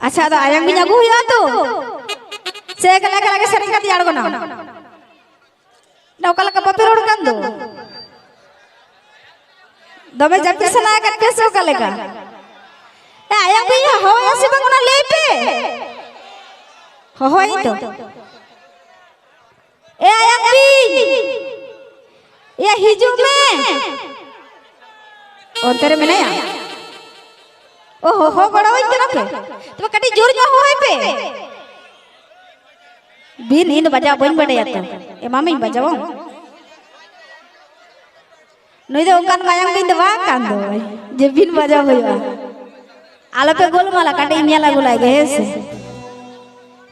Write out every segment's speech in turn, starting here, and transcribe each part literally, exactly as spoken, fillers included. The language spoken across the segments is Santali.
ᱟᱪᱪᱷᱟ, ᱟᱫᱚ ᱟᱭᱟᱝ ᱵᱤᱧ ᱟᱹᱜᱩ ᱦᱩᱭᱩᱜᱼᱟ ᱛᱚ? ᱥᱮ ᱮᱠᱞᱟ ᱮᱠᱞᱟ ᱜᱮ ᱥᱮᱨᱮᱧ ᱠᱟᱛᱮ ᱟᱬᱜᱚᱱᱟ? ᱚᱠᱟ ᱞᱮᱠᱟ ᱵᱟᱯᱮ ᱨᱚᱲ ᱠᱟᱱ ᱫᱚ? ᱫᱚᱢᱮ ᱡᱟᱹᱯᱤᱫ ᱥᱟᱱᱟ ᱟᱠᱟᱫ ᱯᱮ ᱥᱮ ᱚᱠᱟ ᱞᱮᱠᱟ? ᱮ, ᱟᱭᱟᱝ ᱵᱤᱧ ᱦᱚᱦᱚᱭᱟ ᱥᱮ ᱵᱟᱝ, ᱚᱱᱟ ᱞᱟᱹᱭ ᱯᱮ᱾ ᱦᱚᱦᱚᱭ ᱛᱚ᱾ ᱮ, ᱟᱭᱟᱝ ᱵᱤᱧ, ᱮ, ᱦᱤᱡᱩᱜ ᱢᱮ᱾ ᱚᱱᱛᱮ ᱨᱮ ᱢᱮᱱᱟᱭᱟ? ᱚ, ᱦᱚᱦᱚ ᱜᱚᱲᱚᱣᱟᱹᱧ ᱠᱟᱱᱟ ᱯᱮ? ᱛᱚᱵᱮ ᱠᱟᱹᱴᱤᱡ ᱡᱳᱨ ᱧᱚᱜ ᱦᱚᱦᱚᱭ ᱯᱮ᱾ ᱵᱤᱱ, ᱤᱧ ᱫᱚ ᱵᱟᱡᱟᱣ ᱵᱟᱹᱧ ᱵᱟᱰᱟᱭᱟ ᱛᱚ᱾ ᱮᱢᱟᱢᱤᱧ ᱵᱟᱡᱟᱣ᱾ ᱱᱩᱭ ᱫᱚ ᱚᱱᱠᱟᱱ ᱢᱟᱭᱟᱝ ᱵᱤᱧ ᱫᱚ ᱵᱟᱝ ᱠᱟᱱ ᱫᱚ, ᱡᱮ ᱵᱤᱱ ᱵᱟᱡᱟᱣ ᱦᱩᱭᱩᱜᱼᱟ᱾ ᱟᱞᱚᱯᱮ ᱜᱳᱞᱢᱟᱞᱟ, ᱠᱟᱹᱴᱤᱡ ᱧᱮᱞ ᱟᱹᱜᱩ ᱞᱟᱭ ᱜᱮ, ᱦᱮᱸ ᱥᱮ?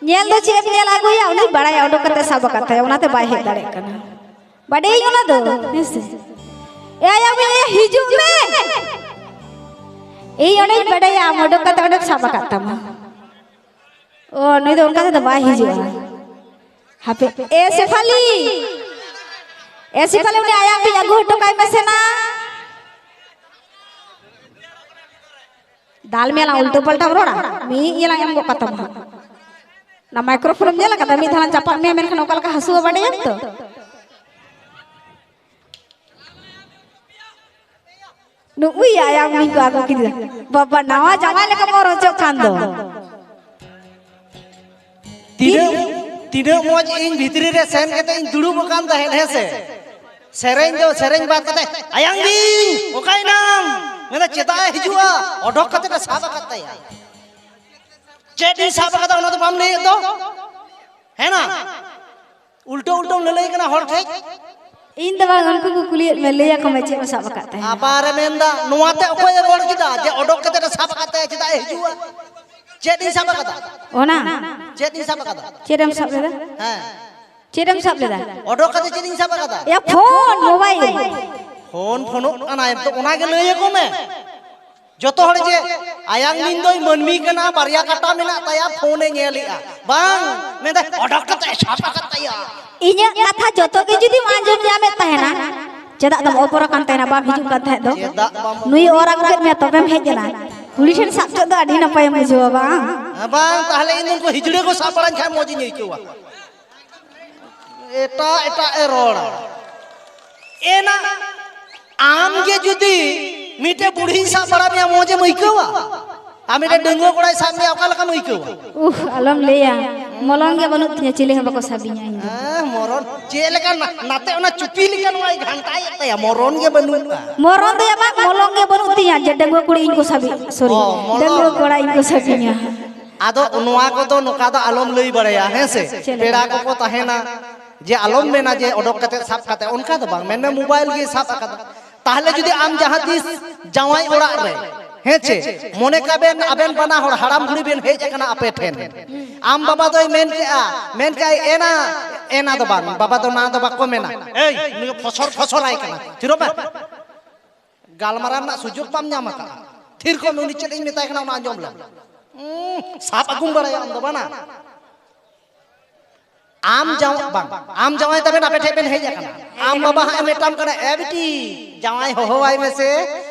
ᱧᱮᱞ ᱫᱚ ᱪᱮᱫ ᱮᱢ ᱧᱮᱞ ᱟᱹᱜᱩᱭᱟ? ᱩᱱᱤ ᱵᱟᱲᱟᱭᱟ, ᱚᱰᱚᱠ ᱠᱟᱛᱮ ᱥᱟᱵ ᱟᱠᱟᱫ ᱛᱟᱭᱟ, ᱚᱱᱟᱛᱮ ᱵᱟᱭ ᱦᱮᱡ ᱫᱟᱲᱮᱭᱟᱜ ᱠᱟᱱᱟ᱾ ᱵᱟᱰᱟᱭᱟᱹᱧ ᱚᱱᱟ ᱫᱚ, ᱦᱮᱸ ᱥᱮ? ᱮ ᱟᱭᱟᱝ ᱵᱤᱧ, ᱦᱤᱡᱩᱜ ᱢᱮ᱾ ᱤᱧ ᱚᱸᱰᱮᱧ ᱵᱟᱰᱟᱭᱟ, ᱟᱢ ᱚᱰᱚᱠ ᱠᱟᱛᱮ ᱚᱸᱰᱮᱢ ᱥᱟᱵ ᱟᱠᱟᱫ ᱛᱟᱢᱟ᱾ ᱚ, ᱱᱩᱭ ᱫᱚ ᱚᱱᱠᱟ ᱛᱮᱫᱚ ᱵᱟᱭ ᱦᱤᱡᱩᱜᱼᱟ᱾ ᱦᱟᱯᱮ, ᱮ ᱥᱮᱯᱷᱟᱞᱤ, ᱮ ᱥᱮᱯᱷᱟᱞᱤ, ᱩᱱᱤ ᱟᱭᱟᱝ ᱵᱤᱧ ᱟᱹᱜᱩ ᱦᱚᱴᱚ ᱠᱟᱭ ᱢᱮᱥᱮ ᱱᱟ᱾ ᱫᱟᱞ ᱢᱮᱭᱟᱞᱟᱝ, ᱩᱞᱴᱟᱹ ᱯᱟᱞᱴᱟᱢ ᱨᱚᱲᱟ, ᱢᱤᱫ ᱤᱭᱟᱹ ᱞᱟᱝ ᱮᱢ ᱜᱚᱫ ᱠᱟᱛᱟᱢᱟ ᱦᱟᱸᱜ᱾ ᱚᱱᱟ ᱢᱟᱭᱠᱨᱳᱯᱷᱳᱱᱮᱢ ᱧᱮᱞ ᱟᱠᱟᱫᱟ? ᱢᱤᱫ ᱫᱷᱟᱣ ᱞᱟᱝ ᱪᱟᱯᱟᱫ ᱢᱮᱭᱟ, ᱢᱮᱱᱠᱷᱟᱱ ᱚᱠᱟ ᱞᱮᱠᱟ ᱦᱟᱹᱥᱩᱣᱟ ᱵᱟᱰᱟᱭᱟᱢ ᱛᱚ? ᱱᱩᱜᱩᱭ ᱟᱭᱟᱝ ᱵᱤᱧ ᱠᱚ ᱟᱹᱜᱩ ᱠᱮᱫᱮᱭᱟ᱾ ᱵᱟᱵᱟ, ᱱᱟᱣᱟ ᱡᱟᱶᱟᱭ ᱞᱮᱠᱟ ᱵᱚᱱ ᱨᱚᱪᱚᱜ ᱠᱟᱱ ᱫᱚ᱾ ᱛᱤᱱᱟᱹᱜ, ᱛᱤᱱᱟᱹᱜ ᱢᱚᱡᱽ ᱤᱧ ᱵᱷᱤᱛᱨᱤ ᱨᱮ ᱥᱮᱱ ᱠᱟᱛᱮ ᱤᱧ ᱫᱩᱲᱩᱵ ᱟᱠᱟᱱ ᱛᱟᱦᱮᱸᱫ, ᱦᱮᱸ ᱥᱮ? ᱥᱮᱨᱮᱧ ᱫᱚ, ᱥᱮᱨᱮᱧ ᱵᱟᱫ ᱠᱟᱛᱮ, "ᱟᱭᱟᱝ ᱵᱤᱧ, ᱚᱠᱟᱭᱮᱱᱟᱢ?" ᱢᱮᱱᱫᱟ, "ᱪᱮᱫᱟᱜ ᱮ ᱦᱤᱡᱩᱜᱼᱟ? ᱚᱰᱚᱠ ᱠᱟᱛᱮ ᱞᱮ ᱥᱟᱵ ᱟᱠᱟᱫ ᱛᱟᱭᱟ᱾" ᱪᱮᱫ ᱤᱧ ᱥᱟᱵ ᱟᱠᱟᱫᱟ, ᱚᱱᱟ ᱫᱚ ᱵᱟᱢ ᱞᱟᱹᱭᱮᱫ ᱫᱚ? ᱦᱮᱸ ᱱᱟ? ᱩᱞᱴᱟᱹ ᱩᱞᱴᱟᱹᱢ ᱞᱟᱹᱞᱟᱹᱭ ᱠᱟᱱᱟ ᱦᱚᱲ ᱴᱷᱮᱡ᱾ ᱤᱧ ᱫᱚ ᱵᱟᱝ, ᱩᱱᱠᱩ ᱠᱚ ᱠᱩᱞᱤᱭᱮᱫ ᱢᱮ, ᱞᱟᱹᱭ ᱟᱠᱚ ᱢᱮ ᱪᱮᱫ ᱮᱢ ᱥᱟᱵ ᱟᱠᱟᱫ ᱛᱟᱦᱮᱸᱫ᱾ ᱟᱵᱟᱨᱮ ᱢᱮᱱᱫᱟ, ᱱᱚᱣᱟᱛᱮ ᱚᱠᱚᱭᱮ ᱨᱚᱲ ᱠᱮᱫᱟ ᱡᱮ ᱚᱰᱚᱠ ᱠᱟᱛᱮ ᱞᱮ ᱥᱟᱵ ᱟᱠᱟᱫ ᱛᱟᱭᱟ, ᱪᱮᱫᱟᱜ ᱮ ᱦᱤᱡᱩᱜᱼᱟ? ᱪᱮᱫ ᱤᱧ ᱥᱟᱵ ᱟᱠᱟᱫᱟ? ᱚᱱᱟ? ᱪᱮᱫ ᱤᱧ ᱥᱟᱵ ᱟᱠᱟᱫᱟ? ᱪᱮᱫ ᱮᱢ ᱥᱟᱵ ᱞᱮᱫᱟ? ᱦᱮᱸ᱾ ᱪᱮᱫ ᱮᱢ ᱥᱟᱵ ᱞᱮᱫᱟ? ᱚᱰᱚᱠ ᱠᱟᱛᱮ ᱪᱮᱫ ᱤᱧ ᱥᱟᱵ ᱟᱠᱟᱫᱟ? ᱭᱟ, ᱯᱷᱳᱱ, ᱢᱳᱵᱟᱭᱤᱞ᱾ ᱯᱷᱳᱱ ᱯᱷᱳᱱᱚᱜ ᱠᱟᱱᱟ, ᱮᱢ ᱛᱚ ᱚᱱᱟᱜᱮ ᱞᱟᱹᱭ ᱟᱠᱚ ᱢᱮ᱾ ᱡᱚᱛᱚ ᱦᱚᱲ ᱡᱮ ᱟᱭᱟᱝ ᱵᱤᱧ ᱫᱚᱭ ᱢᱟᱹᱱᱢᱤ ᱠᱟᱱᱟ, ᱵᱟᱨᱭᱟ ᱠᱟᱴᱟ ᱢᱮᱱᱟᱜ ᱛᱟᱭᱟ, ᱯᱷᱳᱱᱮ ᱧᱮᱞᱮᱜᱼᱟ᱾ ᱵᱟᱝ, ᱢᱮᱱᱫᱟᱭ, "ᱚᱰᱚᱠ ᱠᱟᱛᱮ ᱥᱟᱵ ᱟᱠᱟᱫ ᱛᱟᱭᱟ᱾" ᱤᱧᱟᱹᱜ ᱠᱟᱛᱷᱟ ᱡᱚᱛᱚ ᱜᱮ ᱡᱩᱫᱤᱢ ᱟᱸᱡᱚᱢ ᱧᱟᱢᱮᱫ ᱛᱟᱦᱮᱱᱟ, ᱪᱮᱫᱟᱜ ᱫᱚᱢ ᱚᱵᱚᱨ ᱟᱠᱟᱱ ᱛᱟᱦᱮᱱᱟ, ᱵᱟᱢ ᱦᱤᱡᱩᱜ ᱠᱟᱱ ᱛᱟᱦᱮᱸᱫ ᱫᱚ? ᱪᱮᱫᱟᱜ ᱵᱟᱢ ᱱᱩᱭ ᱚᱨ ᱟᱹᱜᱩ ᱠᱮᱫ ᱢᱮᱭᱟ, ᱛᱚᱵᱮᱢ ᱦᱮᱡ ᱮᱱᱟ᱾ ᱠᱩᱲᱤ ᱴᱷᱮᱱ ᱥᱟᱵ ᱪᱮᱫ ᱫᱚ ᱟᱹᱰᱤ ᱱᱟᱯᱟᱭᱮᱢ ᱵᱩᱡᱷᱟᱹᱣᱟ, ᱵᱟᱝ? ᱵᱟᱝ, ᱛᱟᱦᱞᱮ ᱤᱧ ᱩᱱᱠᱩ ᱦᱤᱡᱲᱟᱹ ᱠᱚ ᱥᱟᱵ ᱵᱟᱲᱟᱧ ᱠᱷᱟᱱ ᱢᱚᱡᱽ ᱤᱧ ᱟᱹᱭᱠᱟᱹᱣᱟ᱾ ᱮᱴᱟᱜ ᱮᱴᱟᱜ ᱮ ᱨᱚᱲᱟ᱾ ᱮᱱᱟ, ᱟᱢ ᱜᱮ ᱡᱩᱫᱤ ᱢᱤᱫᱴᱮᱡ ᱵᱩᱲᱦᱤᱧ ᱥᱟᱵ ᱵᱟᱲᱟ ᱢᱮᱭᱟ, ᱢᱚᱡᱽ ᱮᱢ ᱟᱹᱭᱠᱟᱹᱣᱟ? ᱟᱨ ᱢᱤᱫᱴᱮᱡ ᱰᱟᱺᱜᱩᱣᱟᱹ ᱠᱚᱲᱟᱭ ᱥᱟᱵ ᱢᱮᱭᱟ, ᱚᱠᱟ ᱞᱮᱠᱟᱢ ᱟᱹᱭᱠᱟᱹᱣᱟ? ᱩᱦ, ᱟᱞᱚᱢ ᱞᱟᱹᱭᱟ, ᱢᱚᱞᱚᱝ ᱜᱮ ᱵᱟᱹᱱᱩᱜ ᱛᱤᱧᱟ, ᱪᱤᱞᱤ ᱦᱚᱸ ᱵᱟᱠᱚ ᱥᱟᱵᱤᱧᱟ ᱤᱧ ᱫᱚ᱾ ᱦᱮᱸ, ᱢᱚᱨᱚᱱ ᱪᱮᱫ ᱞᱮᱠᱟ ᱱᱟ-, ᱱᱟᱛᱮ ᱚᱱᱟ ᱪᱩᱯᱤ ᱞᱮᱠᱟ ᱱᱚᱣᱟᱭ ᱜᱷᱟᱱᱴᱟᱭᱮᱫ ᱛᱟᱭᱟ, ᱢᱚᱨᱚᱱ ᱜᱮ ᱵᱟᱹᱱᱩᱜᱼᱟ᱾ ᱢᱚᱨᱚᱱ ᱫᱚ ᱭᱟ ᱵᱟᱝ, ᱢᱚᱞᱚᱝ ᱜᱮ ᱵᱟᱹᱱᱩᱜ ᱛᱤᱧᱟ, ᱡᱮ ᱰᱟᱺᱜᱩᱣᱟᱹ ᱠᱩᱲᱤ ᱤᱧ ᱠᱚ ᱥᱟᱵᱤ-, sorry, ᱚ, ᱢᱚᱞᱚᱝ᱾ ᱰᱟᱺᱜᱩᱣᱟᱹ ᱠᱚᱲᱟ ᱤᱧ ᱠᱚ ᱥᱟᱵᱤᱧᱟ᱾ ᱟᱫᱚ ᱱᱚᱣᱟ ᱠᱚᱫᱚ ᱱᱚᱝᱠᱟ ᱫᱚ ᱟᱞᱚᱢ ᱞᱟᱹᱭ ᱵᱟᱲᱟᱭᱟ, ᱦᱮᱸ ᱥᱮ? ᱪᱮᱫ ᱞᱮᱠᱟ? ᱯᱮᱲᱟ ᱠᱚᱠᱚ ᱛᱟᱦᱮᱱᱟ, ᱡᱮ ᱟᱞᱚᱢ ᱢᱮᱱᱟ ᱡᱮ ᱚᱰᱚᱠ ᱠᱟᱛᱮ ᱥᱟᱵ ᱠᱟᱛᱮ, ᱚᱱᱠᱟ ᱫᱚ ᱵᱟᱝ, ᱢᱮᱱᱢᱮ ᱢᱳᱵᱟᱭᱤᱞ ᱜᱮ ᱥᱟᱵ ᱟᱠᱟᱫᱟ᱾ ᱛᱟᱦᱞᱮ ᱡᱩᱫᱤ ᱟᱢ ᱡᱟᱦᱟᱸ ᱛᱤᱥ ᱡᱟᱶᱟᱭ ᱚᱲᱟᱜ ᱨᱮ, ᱦᱮᱸ ᱪᱮ, ᱢᱚᱱᱮ ᱠᱟᱜ ᱵᱮᱱ ᱟᱵᱮᱱ ᱵᱟᱱᱟ ᱦᱚᱲ ᱦᱟᱲᱟᱢ ᱵᱩᱲᱦᱤ ᱵᱮᱱ ᱦᱮᱡ ᱟᱠᱟᱱᱟ ᱟᱯᱮ ᱴᱷᱮᱱ, ᱟᱢ ᱵᱟᱵᱟ ᱫᱚᱭ ᱢᱮᱱ ᱠᱮᱜᱼᱟ, ᱢᱮᱱ ᱠᱮᱜᱼᱟᱭ, "ᱮᱱᱟ, ᱮᱱᱟ ᱫᱚ ᱵᱟᱝ, ᱵᱟᱵᱟ ᱫᱚ ᱱᱟ ᱫᱚ ᱵᱟᱠᱚ ᱢᱮᱱᱟ, ᱮᱭ, ᱱᱩᱭ ᱯᱷᱚᱥᱚᱨ ᱯᱷᱚᱥᱚᱨ ᱟᱭ ᱠᱟᱱᱟ, ᱛᱷᱤᱨᱚᱜ ᱢᱮ, ᱜᱟᱞᱢᱟᱨᱟᱣ ᱨᱮᱱᱟᱜ ᱥᱩᱡᱳᱜᱽ ᱵᱟᱢ ᱧᱟᱢ ᱟᱠᱟᱫᱟ, ᱛᱷᱤᱨ ᱠᱚᱜ ᱢᱮ, ᱩᱱᱤ ᱪᱮᱫ ᱤᱧ ᱢᱮᱛᱟᱭ ᱠᱟᱱᱟ ᱚᱱᱟ ᱟᱸᱡᱚᱢ ᱞᱮᱢ, ᱩᱸ, ᱥᱟᱵ ᱟᱹᱜᱩᱢ ᱵᱟᱲᱟᱭᱟ ᱟᱢ ᱫᱚ ᱵᱟᱱᱟ?" ᱟᱢ ᱡᱟᱶ-, ᱵᱟᱝ, ᱟᱢ ᱡᱟᱶᱟᱭ ᱛᱟᱵᱮᱱ ᱟᱯᱮ ᱴᱷᱮᱡ ᱵᱮᱱ ᱦᱮᱡ ᱟᱠᱟᱱᱟ᱾ ᱟᱢ ᱵᱟᱵᱟ ᱦᱟᱸᱜ ᱮ ᱢᱮᱛᱟᱢ ᱠᱟᱱᱟ, "ᱮ ᱵᱤᱴᱤ, ᱡᱟᱶᱟᱭ ᱦᱚᱦᱚᱣᱟᱭ ᱢᱮᱥᱮ᱾"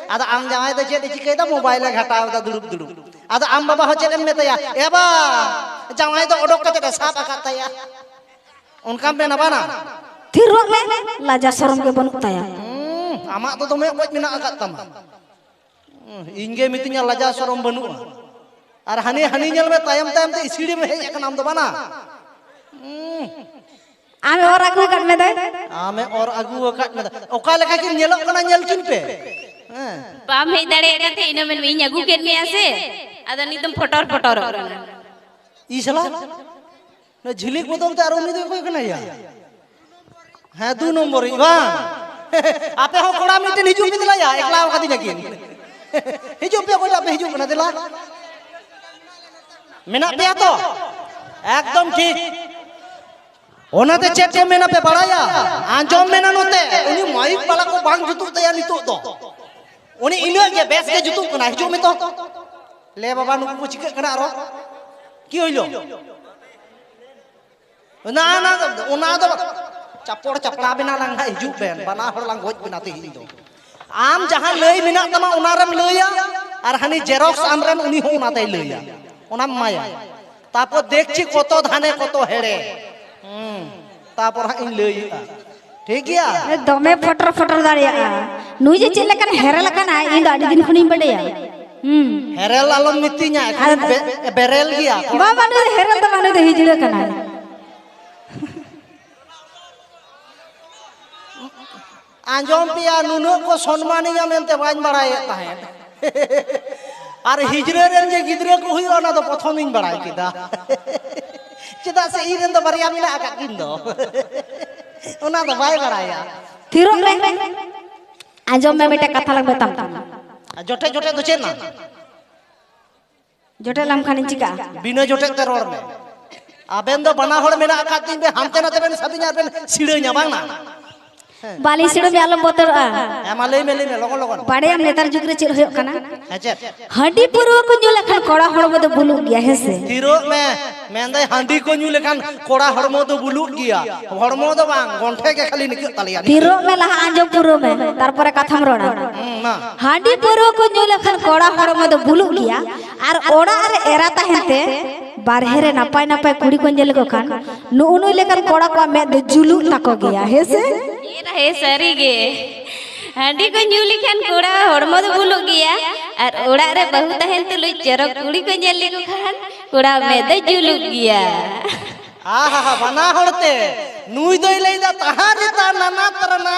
ᱟᱫᱚ ᱟᱢ ᱡᱟᱶᱟᱭ ᱫᱚ ᱪᱮᱫ ᱮ ᱪᱤᱠᱟᱹᱭᱮᱫᱟ? ᱢᱳᱵᱟᱭᱤᱞ ᱮ ᱜᱷᱟᱴᱟᱣ ᱮᱫᱟ ᱫᱩᱲᱩᱵ ᱫᱩᱲᱩᱵ᱾ ᱟᱫᱚ ᱟᱢ ᱵᱟᱵᱟ ᱦᱚᱸ ᱪᱮᱫ ᱮᱢ ᱢᱮᱛᱟᱭᱟ? "ᱮ ᱵᱟ, ᱡᱟᱶᱟᱭ ᱫᱚ ᱚᱰᱚᱠ ᱠᱟᱛᱮ ᱮ ᱥᱟᱵ ᱟᱠᱟᱫ ᱛᱟᱭᱟ᱾" ᱚᱱᱠᱟᱢ ᱢᱮᱱᱟ ᱵᱟᱱᱟ? ᱛᱷᱤᱨᱚᱜ ᱢᱮ, ᱞᱟᱡᱟ ᱥᱚᱨᱚᱢ ᱜᱮ ᱵᱟᱹᱱᱩᱜ ᱛᱟᱭᱟ᱾ ᱦᱩᱸ, ᱟᱢᱟᱜ ᱫᱚ ᱫᱚᱢᱮ ᱚᱠᱚᱡ ᱢᱮᱱᱟᱜ ᱟᱠᱟᱫ ᱛᱟᱢᱟ᱾ ᱦᱩᱸ, ᱤᱧ ᱜᱮ ᱢᱤᱛᱟᱹᱧᱟ ᱞᱟᱡᱟ ᱥᱚᱨᱚᱢ ᱵᱟᱹᱱᱩᱜᱼᱟ᱾ ᱟᱨ ᱦᱟᱹᱱᱤ, ᱦᱟᱹᱱᱤ ᱧᱮᱞ ᱢᱮ, ᱛᱟᱭᱚᱢ ᱛᱟᱭᱚᱢ ᱛᱮ ᱤᱥᱤᱲᱮᱢ ᱦᱮᱡ ᱟᱠᱟᱱᱟ ᱟᱢ ᱫᱚ ᱵᱟᱱᱟ᱾ ᱦᱩᱸ᱾ ᱟᱢᱮ ᱚᱨ ᱟᱹᱜᱩ ᱟᱠᱟᱫ ᱢᱮ ᱫᱚᱭ᱾ ᱟᱢᱮ ᱚᱨ ᱟᱹᱜᱩ ᱟᱠᱟᱫ ᱢᱮ ᱫᱚ᱾ ᱚᱠᱟ ᱞᱮᱠᱟ ᱠᱤᱱ ᱧᱮᱞᱚᱜ ᱠᱟᱱᱟ ᱧᱮᱞ ᱠᱤᱱ ᱯᱮ᱾ ᱦᱮᱸ᱾ ᱵᱟᱢ ᱦᱮᱡ ᱫᱟᱲᱮᱭᱟᱜ ᱠᱟᱱ ᱛᱟᱦᱮᱸ, ᱤᱱᱟᱹ ᱢᱮᱱ ᱢᱮ, "ᱤᱧ ᱟᱹᱜᱩ ᱠᱮᱫ ᱢᱮᱭᱟ ᱥᱮ?" ᱟᱫᱚ ᱱᱤᱛ ᱫᱚᱢ ᱯᱷᱚᱴᱚᱨ ᱯᱷᱚᱴᱚᱨᱚᱜ ᱠᱟᱱᱟ᱾ ᱤᱥᱞᱟ? ᱚᱱᱟ ᱡᱷᱤᱞᱤᱠ ᱵᱚᱫᱚᱞ ᱛᱮ ᱟᱨ ᱩᱱᱤ ᱫᱚ ᱚᱠᱚᱭ ᱠᱟᱱᱟᱭ ᱭᱟ? ᱦᱮᱸ, ᱫᱩ ᱱᱚᱢᱵᱚᱨᱤᱡ ᱵᱟᱝ? ᱟᱯᱮ ᱦᱚᱸ ᱠᱚᱲᱟ ᱢᱤᱫᱴᱮᱱ ᱦᱤᱡᱩᱜ ᱯᱮ ᱫᱮᱞᱟ ᱭᱟ, ᱮᱠᱞᱟ ᱟᱠᱟᱫᱤᱧᱟ ᱠᱤᱱ᱾ ᱦᱤᱡᱩᱜ ᱯᱮ, ᱚᱠᱚᱭᱴᱟᱜ ᱯᱮ ᱦᱤᱡᱩᱜ ᱠᱟᱱᱟ, ᱫᱮᱞᱟ᱾ ᱢᱮᱱᱟᱜ ᱯᱮᱭᱟ ᱛᱚ? ᱮᱠᱫᱚᱢ ᱴᱷᱤᱠ᱾ ᱚᱱᱟᱛᱮ ᱪᱮᱫ ᱠᱚ ᱢᱮᱱᱟ ᱯᱮ ᱵᱟᱲᱟᱭᱟ? ᱟᱸᱡᱚᱢ ᱢᱮᱱᱟ ᱱᱚᱛᱮ, ᱩᱱᱤ ᱢᱟᱭᱤᱠ ᱵᱟᱞᱟ ᱠᱚ ᱵᱟᱝ ᱡᱩᱛᱩᱜ ᱛᱟᱭᱟ ᱱᱤᱛᱚᱜ ᱫᱚ᱾ ᱩᱱᱤ ᱤᱱᱟᱹᱜ ᱜᱮ ᱵᱮᱥ ᱜᱮ ᱡᱩᱛᱩᱜ ᱠᱟᱱᱟ᱾ ᱦᱤᱡᱩᱜ ᱢᱮ ᱛᱚ᱾ ᱞᱮ ᱵᱟᱵᱟ, ᱱᱩᱠᱩ ᱠᱚ ᱪᱤᱠᱟᱹᱜ ᱠᱟᱱᱟ ᱟᱨᱚ? ᱠᱤ ᱦᱩᱭᱞᱚ? ᱚᱱᱟ, ᱚᱱᱟ, ᱚᱱᱟ ᱫᱚ ᱪᱟᱯᱚᱲ ᱪᱟᱯᱲᱟ ᱵᱮᱱᱟ ᱞᱟᱝ ᱦᱟᱸᱜ ᱦᱤᱡᱩᱜ ᱵᱮᱱ, ᱵᱟᱱᱟ ᱦᱚᱲ ᱞᱟᱝ ᱜᱚᱡ ᱵᱮᱱᱟ ᱛᱮᱦᱮᱧ ᱫᱚ᱾ ᱟᱢ ᱡᱟᱦᱟᱸ ᱞᱟᱹᱭ ᱢᱮᱱᱟᱜ ᱛᱟᱢᱟ ᱚᱱᱟ ᱨᱮᱢ ᱞᱟᱹᱭᱟ, ᱟᱨ ᱦᱟᱹᱱᱤ ᱡᱮᱨᱚᱠᱥ ᱟᱢ ᱨᱮᱱ ᱩᱱᱤ ᱦᱚᱸ ᱚᱱᱟ ᱛᱮᱭ ᱞᱟᱹᱭᱟ᱾ ᱚᱱᱟᱢ ᱮᱢᱟᱭᱟ᱾ ᱛᱟᱯᱚᱨ ᱫᱮᱠᱪᱤ ᱠᱚᱛᱚ ᱫᱷᱟᱱᱮ ᱠᱚᱛᱚ ᱦᱮᱲᱮ᱾ ᱦᱩᱸ᱾ ᱛᱟᱯᱚᱨ ᱦᱟᱸᱜ ᱤᱧ ᱞᱟᱹᱭᱮᱜᱼᱟ᱾ ᱴᱷᱤᱠ ᱜᱮᱭᱟ? ᱫᱚᱢᱮ ᱯᱷᱚᱴᱚᱨ ᱯᱷᱚᱴᱚᱨ ᱫᱟᱲᱮᱭᱟᱜᱼᱟ᱾ ᱱᱩᱭ ᱡᱮ ᱪᱮᱫ ᱞᱮᱠᱟᱱ ᱦᱮᱨᱮᱞ ᱟᱠᱟᱱᱟᱭ, ᱤᱧ ᱫᱚ ᱟᱹᱰᱤ ᱫᱤᱱ ᱠᱷᱚᱱᱤᱧ ᱵᱟᱰᱟᱭᱟ᱾ ᱦᱩᱸ᱾ ᱦᱮᱨᱮᱞ ᱟᱞᱚᱢ ᱢᱤᱛᱟᱹᱧᱟ, ᱮᱠᱷᱟᱱ ᱵᱮ- ᱵᱮᱨᱮᱞ ᱜᱮᱭᱟ᱾ ᱵᱟᱵᱟ, ᱱᱩᱭ ᱫᱚ ᱦᱮᱨᱮᱞ ᱫᱚ ᱵᱟᱝ, ᱱᱩᱭ ᱫᱚ ᱦᱤᱡᱲᱟᱹ ᱠᱟᱱᱟᱭ᱾ ᱟᱸᱡᱚᱢ ᱯᱮᱭᱟ, ᱱᱩᱱᱟᱹᱜ ᱠᱚ ᱥᱚᱱᱢᱟᱱᱤᱧᱟ ᱢᱮᱱᱛᱮ ᱵᱟᱹᱧ ᱵᱟᱲᱟᱭᱮᱫ ᱛᱟᱦᱮᱸᱫ᱾ ᱟᱨ ᱦᱤᱡᱲᱟᱹ ᱨᱮᱱ ᱡᱮ ᱜᱤᱫᱽᱨᱟᱹ ᱠᱚ ᱦᱩᱭᱩᱜᱼᱟ, ᱚᱱᱟ ᱫᱚ ᱯᱨᱚᱛᱷᱚᱢᱤᱧ ᱵᱟᱲᱟᱭ ᱠᱮᱫᱟ᱾ ᱪᱮᱫᱟᱜ ᱥᱮ ᱤᱧ ᱨᱮᱱ ᱫᱚ ᱵᱟᱨᱭᱟ ᱢᱮᱱᱟᱜ ᱟᱠᱟᱫ ᱠᱤᱱ ᱫᱚ᱾ ᱚᱱᱟ ᱫᱚ ᱵᱟᱭ ᱵᱟᱲᱟᱭᱟ᱾ ᱛᱷᱤᱨᱚᱜ ᱢᱮ᱾ ᱟᱸᱡᱚᱢ ᱢᱮ, ᱢᱤᱫᱴᱮᱡ ᱠᱟᱛᱷᱟ ᱞᱟᱝ ᱢᱮᱛᱟᱢ ᱠᱟᱱᱟ᱾ ᱟᱨ ᱡᱚᱴᱮᱫ ᱡᱚᱴᱮᱫ ᱫᱚ ᱪᱮᱫ ᱱᱟ? ᱡᱚᱴᱮᱫ ᱞᱮᱢ ᱠᱷᱟᱱᱤᱧ ᱪᱤᱠᱟᱹᱜᱼᱟ? ᱵᱤᱱᱟᱹ ᱡᱚᱴᱮᱫ ᱛᱮ ᱨᱚᱲ ᱢᱮ᱾ ᱟᱵᱮᱱ ᱫᱚ ᱵᱟᱱᱟ ᱦᱚᱲ ᱢᱮᱱᱟᱜ ᱟᱠᱟᱫ ᱛᱤᱧ ᱵᱮ, ᱦᱟᱱᱛᱮ ᱱᱟᱛᱮ ᱵᱮᱱ ᱥᱟᱵᱤᱧᱟ ᱟᱨ ᱵᱮᱱ ᱥᱤᱲᱟᱹᱧᱟ, ᱵᱟᱝ ᱱᱟ? ᱵᱟᱹᱞᱤᱧ ᱥᱤᱲᱟᱹ ᱢᱮᱭᱟ, ᱟᱞᱚᱢ ᱵᱚᱛᱚᱨᱚᱜᱼᱟ᱾ ᱦᱮᱸ, ᱢᱟ ᱞᱟᱹᱭ ᱢᱮ, ᱞᱟᱹᱭ ᱢᱮ, ᱞᱚᱜᱚᱱ, ᱞᱚᱜᱚᱱ᱾ ᱵᱟᱲᱟᱭᱟᱢ ᱱᱮᱛᱟᱨ ᱡᱩᱜᱽ ᱨᱮ ᱪᱮᱫ ᱦᱩᱭᱩᱜ ᱠᱟᱱᱟ? ᱦᱮᱸ, ᱪᱮᱫ? ᱦᱟᱺᱰᱤ ᱯᱟᱹᱨᱣᱟᱹ ᱠᱚ ᱧᱩ ᱞᱮᱠᱷᱟᱱ ᱠᱚᱲᱟ ᱦᱚᱲᱢᱚ ᱫᱚ ᱵᱩᱞᱩᱜ ᱜᱮᱭᱟ, ᱦᱮᱸ ᱥᱮ? ᱛᱷᱤᱨᱚᱜ ᱢᱮ᱾ ᱢᱮᱱᱫᱟᱹᱧ, ᱦᱟᱺᱰᱤ ᱠᱚ ᱧᱩ ᱞᱮᱠᱷᱟᱱ ᱠᱚᱲᱟ ᱦᱚᱲᱢᱚ ᱫᱚ ᱵᱩᱞᱩᱜ ᱜᱮᱭᱟ᱾ ᱦᱚᱲᱢᱚ ᱫᱚ ᱵᱟᱝ, ᱜᱚᱱᱴᱷᱮ ᱜᱮ ᱠᱷᱟᱹᱞᱤ ᱱᱤᱠᱟᱹᱜ ᱛᱟᱞᱮᱭᱟ᱾ ᱛᱷᱤᱨᱚᱜ ᱢᱮ, ᱞᱟᱦᱟ ᱟᱸᱡᱚᱢ ᱯᱩᱨᱟᱹᱣ ᱢᱮ, ᱛᱟᱨᱯᱚᱨᱮ ᱠᱟᱛᱷᱟᱢ ᱨᱚᱲᱟ᱾ ᱦᱩᱸ, ᱢᱟ᱾ ᱦᱟᱺᱰᱤ ᱯᱟᱹᱨᱣᱟᱹ ᱠᱚ ᱧᱩ ᱞᱮᱠᱷᱟᱱ ᱠᱚᱲᱟ ᱦᱚᱲᱢᱚ ᱫᱚ ᱵᱩᱞᱩᱜ ᱜᱮᱭᱟ, ᱟᱨ ᱚᱲᱟᱜ ᱨᱮ ᱮᱨᱟ ᱛᱟᱦᱮᱱ ᱛᱮ ᱵᱟᱨᱦᱮ ᱨᱮ ᱱᱟᱯᱟᱭ ᱱᱟᱯᱟᱭ ᱠᱩᱲᱤ ᱠᱚ ᱧᱮᱞ ᱞᱮᱠᱚ ᱠᱷᱟᱱ ᱱᱩᱜᱼᱩ ᱱᱩᱭ ᱞᱮᱠᱟᱱ ᱠᱚᱲᱟ ᱠᱚᱣᱟᱜ ᱢᱮᱫ ᱫᱚ ᱡᱩᱞᱩᱜ ᱛᱟᱠᱚ ᱜᱮᱭᱟ, ᱦᱮᱸ ᱥᱮ? ᱦᱮᱸ, ᱥᱟᱹᱨᱤ ᱜᱮ᱾ ᱦᱟᱺᱰᱤ ᱠᱚ ᱧᱩ ᱞᱮᱠᱷᱟᱱ ᱠᱚᱲᱟ ᱦᱚᱲᱢᱚ ᱫᱚ ᱵᱩᱞᱩᱜ ᱜᱮᱭᱟ, ᱟᱨ ᱚᱲᱟᱜ ᱨᱮ ᱵᱟᱹᱦᱩ ᱛᱟᱦᱮᱱ ᱛᱩᱞᱩᱡ ᱪᱚᱨᱚᱠ ᱠᱩᱲᱤ ᱠᱚ ᱧᱮᱞ ᱞᱮᱠᱚ ᱠᱷᱟᱱ ᱠᱚᱲᱟ ᱢᱮᱫ ᱫᱚ ᱡᱩᱞᱩᱜ ᱜᱮᱭᱟ᱾ ᱟᱦᱟ, ᱵᱟᱱᱟ ᱦᱚᱲ ᱛᱮ᱾ ᱱᱩᱭ ᱫᱚᱭ ᱞᱟᱹᱭᱫᱟ ᱛᱟᱦᱟᱨᱤ ᱛᱟ ᱱᱟᱱᱟ ᱛᱟᱨᱟᱱᱟ,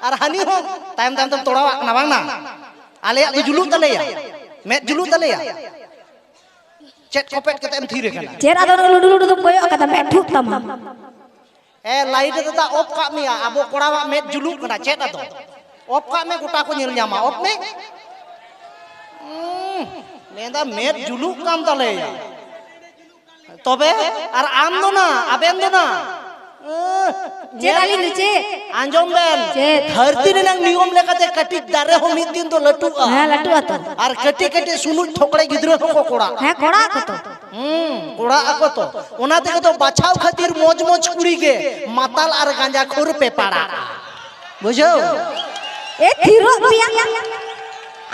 ᱟᱨ ᱦᱟᱹᱱᱤ ᱦᱚᱸ ᱛᱟᱭᱚᱢ ᱛᱟᱭᱚᱢ ᱛᱮᱢ ᱛᱚᱲᱟᱣᱟᱜ ᱠᱟᱱᱟ, ᱵᱟᱝ ᱱᱟ? ᱟᱞᱮᱭᱟᱜ ᱫᱚ ᱡᱩᱞᱩᱜ ᱛᱟᱞᱮᱭᱟ, ᱢᱮᱫ ᱡᱩᱞᱩᱜ ᱛᱟᱞᱮᱭᱟ᱾ ᱪᱮᱫ ᱠᱚᱯᱮᱫ ᱠᱟᱛᱮ ᱮᱢ ᱛᱷᱤᱨ ᱟᱠᱟᱱᱟ? ᱪᱮᱫ ᱟᱫᱚ ᱩᱱᱟᱹᱜ ᱞᱩᱰᱩ ᱞᱩᱰᱩ ᱫᱚᱢ ᱠᱚᱭᱚᱜ ᱠᱟᱫᱟ, ᱢᱮᱫ ᱴᱷᱩᱜ ᱛᱟᱢᱟ᱾ ᱮ, ᱞᱟᱭᱤᱴ ᱫᱟᱫᱟ, ᱚᱯᱷ ᱠᱟᱜ ᱢᱮᱭᱟ, ᱟᱵᱚ ᱠᱚᱲᱟᱣᱟᱜ ᱢᱮᱫ ᱡᱩᱞᱩᱜ ᱠᱟᱱᱟ᱾ ᱪᱮᱫ ᱟᱫᱚ? ᱚᱯᱷ ᱠᱟᱜ ᱢᱮ, ᱜᱚᱴᱟ ᱠᱚ ᱧᱮᱞ ᱧᱟᱢᱟ᱾ ᱚᱯᱷ ᱢᱮ᱾ ᱩᱸ, ᱢᱮᱱᱫᱟ ᱢᱮᱫ ᱡᱩᱞᱩᱜ ᱠᱟᱱ ᱛᱟᱞᱮᱭᱟ᱾ ᱛᱚᱵᱮ ᱟᱨ ᱟᱢ ᱫᱚ ᱱᱟ, ᱟᱵᱮᱱ ᱫᱚ ᱱᱟ᱾ ᱩᱸ, ᱪᱮᱫ ᱟᱹᱞᱤᱧ ᱫᱚ ᱪᱮᱫ? ᱟᱸᱡᱚᱢ ᱵᱮᱱ᱾ ᱪᱮᱫ? ᱫᱷᱟᱹᱨᱛᱤ ᱨᱮᱱᱟᱜ ᱱᱤᱭᱚᱢ ᱞᱮᱠᱟᱛᱮ ᱠᱟᱹᱴᱤᱡ ᱫᱟᱨᱮ ᱦᱚᱸ ᱢᱤᱫ ᱫᱤᱱ ᱫᱚ ᱞᱟᱹᱴᱩᱜᱼᱟ᱾ ᱦᱮᱸ, ᱞᱟᱹᱴᱩᱜᱼᱟ ᱛᱚ᱾ ᱟᱨ ᱠᱟᱹᱴᱤᱡ ᱠᱟᱹᱴᱤᱡ ᱥᱩᱱᱩᱡ ᱛᱷᱚᱠᱲᱮ ᱜᱤᱫᱽᱨᱟᱹ ᱦᱚᱸᱠᱚ ᱠᱚᱲᱟ᱾ ᱦᱮᱸ, ᱠᱚᱲᱟ ᱟᱠᱚ ᱛᱚ᱾ ᱦᱩᱸ, ᱠᱚᱲᱟ ᱟᱠᱚ ᱛᱚ᱾ ᱚᱱᱟ ᱛᱮᱜᱮ ᱛᱚ ᱵᱟᱪᱷᱟᱣ ᱠᱷᱟᱹᱛᱤᱨ ᱢᱚᱡᱽ ᱢᱚᱡᱽ ᱠᱩᱲᱤ ᱜᱮ ᱢᱟᱛᱟᱞ ᱟᱨ ᱜᱟᱸᱡᱟ ᱠᱷᱳᱨ ᱯᱮ ᱯᱟᱲᱟᱜᱼᱟ᱾ ᱵᱩᱡᱷᱟᱹᱣ? ᱮ, ᱛᱷᱤᱨᱚᱜ ᱯᱮᱭᱟ᱾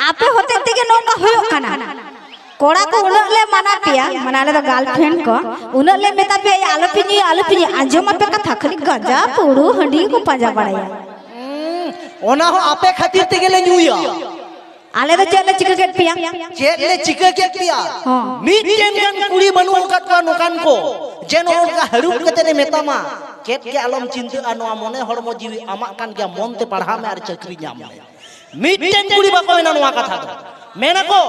ᱟᱯᱮ ᱦᱚᱛᱮᱡ ᱛᱮᱜᱮ ᱱᱚᱝᱠᱟ ᱦᱩᱭᱩᱜ ᱠᱟᱱᱟ᱾ ᱠᱚᱲᱟ ᱠᱚ ᱩᱱᱟᱹᱜ ᱞᱮ ᱢᱟᱱᱟ ᱯᱮᱭᱟ, ᱢᱟᱱᱮ ᱟᱞᱮ ᱫᱚ ᱜᱟᱨᱞᱯᱷᱨᱮᱱᱰ ᱠᱚ, ᱩᱱᱟᱹᱜ ᱞᱮ ᱢᱮᱛᱟ ᱯᱮᱭᱟ, "ᱟᱞᱚᱯᱮ ᱧᱩᱭᱟ, ᱟᱞᱚᱯᱮ ᱧᱩᱭᱟ", ᱟᱸᱡᱚᱢ ᱟᱯᱮ ᱠᱟᱛᱷᱟ, ᱠᱷᱟᱹᱞᱤ ᱜᱟᱸᱡᱟ ᱯᱟᱹᱣᱨᱟᱹ ᱦᱟᱺᱰᱤ ᱠᱚ ᱯᱟᱸᱡᱟ ᱵᱟᱲᱟᱭᱟ᱾ ᱦᱩᱸ, ᱚᱱᱟ ᱦᱚᱸ ᱟᱯᱮ ᱠᱷᱟᱹᱛᱤᱨ ᱛᱮᱜᱮ ᱞᱮ ᱧᱩᱭᱟ᱾ ᱟᱞᱮ ᱫᱚ ᱪᱮᱫ ᱞᱮ ᱪᱤᱠᱟᱹ ᱠᱮᱫ ᱯᱮᱭᱟ? ᱪᱮᱫ ᱞᱮ ᱪᱤᱠᱟᱹ ᱠᱮᱫ ᱯᱮᱭᱟ? ᱦᱚᱸ᱾ ᱢᱤᱫᱴᱮᱱ ᱜᱟᱱ ᱠᱩᱲᱤ ᱵᱟᱹᱱᱩᱜ ᱟᱠᱟᱫ ᱠᱚᱣᱟ ᱱᱚᱝᱠᱟᱱ ᱠᱚ, ᱡᱮ ᱱᱚᱜᱼᱚ ᱱᱚᱝᱠᱟ ᱦᱟᱹᱲᱩᱵ ᱠᱟᱛᱮ ᱞᱮ ᱢᱮᱛᱟᱢᱟ, "ᱪᱮᱫ ᱜᱮ ᱟᱞᱚᱢ ᱪᱤᱱᱛᱟᱹᱜᱼᱟ, ᱱᱚᱣᱟ ᱢᱚᱱᱮ ᱦᱚᱲᱢᱚ ᱡᱤᱣᱤ ᱟᱢᱟᱜ ᱠᱟᱱ ᱜᱮᱭᱟ, ᱢᱚᱱ ᱛᱮ ᱯᱟᱲᱦᱟᱣ ᱢᱮ ᱟᱨ ᱪᱟᱹᱠᱨᱤ ᱧᱟᱢ ᱢᱮ᱾" ᱢᱤᱫᱴᱮᱱ ᱠᱩᱲᱤ ᱵᱟᱠᱚ ᱢᱮᱱᱟ ᱱᱚᱣᱟ ᱠᱟᱛᱷᱟ ᱫᱚ᱾ ᱢᱮᱱᱟᱠᱚ,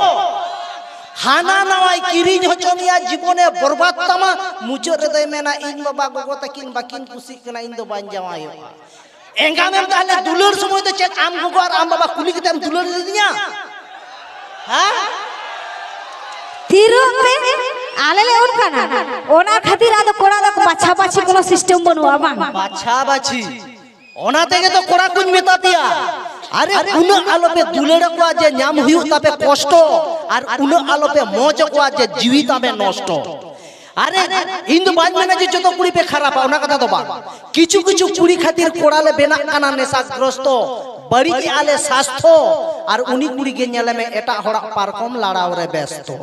ᱦᱟᱱᱟ ᱱᱟᱣᱟᱭ ᱠᱤᱨᱤᱧ ᱦᱚᱪᱚ ᱢᱮᱭᱟ, ᱡᱤᱵᱚᱱᱮ ᱵᱚᱨᱵᱟᱫ ᱛᱟᱢᱟ, ᱢᱩᱪᱟᱹᱫ ᱨᱮᱫᱚᱭ ᱢᱮᱱᱟ, "ᱤᱧ ᱵᱟᱵᱟ ᱜᱚᱜᱚ ᱛᱟᱹᱠᱤᱱ ᱵᱟᱹᱠᱤᱱ ᱠᱩᱥᱤᱜ ᱠᱟᱱᱟ, ᱤᱧ ᱫᱚ ᱵᱟᱹᱧ ᱡᱟᱶᱟᱭᱚᱜᱼᱟ᱾" ᱮᱸᱜᱟᱢᱮᱢ ᱛᱟᱦᱞᱮ ᱫᱩᱞᱟᱹᱲ ᱥᱚᱢᱚᱭ ᱫᱚ ᱪᱮᱫ ᱟᱢ ᱜᱚᱜᱚ ᱟᱨ ᱟᱢ ᱵᱟᱵᱟ ᱠᱩᱞᱤ ᱠᱟᱛᱮᱢ ᱫᱩᱞᱟᱹᱲ ᱞᱮᱫᱤᱧᱟ? ᱦᱮᱸ? ᱛᱷᱤᱨᱚᱜ ᱯᱮ, ᱟᱞᱮ ᱞᱮ ᱚᱱᱠᱟᱱᱟ᱾ ᱚᱱᱟ ᱠᱷᱟᱹᱛᱤᱨ ᱟᱫᱚ ᱠᱚᱲᱟ ᱫᱚ ᱵᱟᱪᱷᱟ ᱵᱟᱪᱷᱤ ᱠᱳᱱᱳ system ᱵᱟᱹᱱᱩᱜᱼᱟ, ᱵᱟᱝ? ᱵᱟᱪᱷᱟ ᱵᱟᱪᱷᱤ᱾ ᱚᱱᱟ ᱛᱮᱜᱮ ᱛᱚ ᱠᱚᱲᱟ ᱠᱚᱧ ᱢᱮᱛᱟ ᱯᱮᱭᱟ, ᱟᱨᱮ ᱩᱱᱟᱹᱜ ᱟᱞᱚᱯᱮ ᱫᱩᱞᱟᱹᱲ ᱟᱠᱚᱣᱟ ᱡᱮ ᱧᱟᱢ ᱦᱩᱭᱩᱜ ᱛᱟᱯᱮ ᱠᱚᱥᱴᱚ, ᱟᱨ ᱩᱱᱟᱹᱜ ᱟᱞᱚᱯᱮ ᱢᱚᱡᱽ ᱟᱠᱚᱣᱟ ᱡᱮ ᱡᱤᱣᱤ ᱛᱟᱯᱮ ᱱᱚᱥᱴᱚ᱾ ᱟᱨᱮ, ᱤᱧ ᱫᱚ ᱵᱟᱹᱧ ᱢᱮᱱᱟ ᱡᱮ ᱡᱚᱛᱚ ᱠᱩᱲᱤ ᱯᱮ ᱠᱷᱟᱨᱟᱯᱟ, ᱚᱱᱟ ᱠᱟᱛᱷᱟ ᱫᱚ ᱵᱟᱝ᱾ ᱠᱤᱪᱷᱩ ᱠᱤᱪᱷᱩ ᱠᱩᱲᱤ ᱠᱷᱟᱹᱛᱤᱨ ᱠᱚᱲᱟ ᱞᱮ ᱵᱮᱱᱟᱜ ᱠᱟᱱᱟ ᱱᱮᱥᱟᱜᱨᱚᱥᱛᱚ, ᱵᱟᱹᱲᱤᱡ ᱮᱜᱼᱟ ᱞᱮ ᱥᱟᱥᱛᱷᱚ, ᱟᱨ ᱩᱱᱤ ᱠᱩᱲᱤ ᱜᱮ ᱧᱮᱞᱮ ᱢᱮ ᱮᱴᱟᱜ ᱦᱚᱲᱟᱜ ᱯᱟᱨᱠᱚᱢ ᱞᱟᱲᱟᱣ ᱨᱮ ᱵᱮᱥᱛᱚ᱾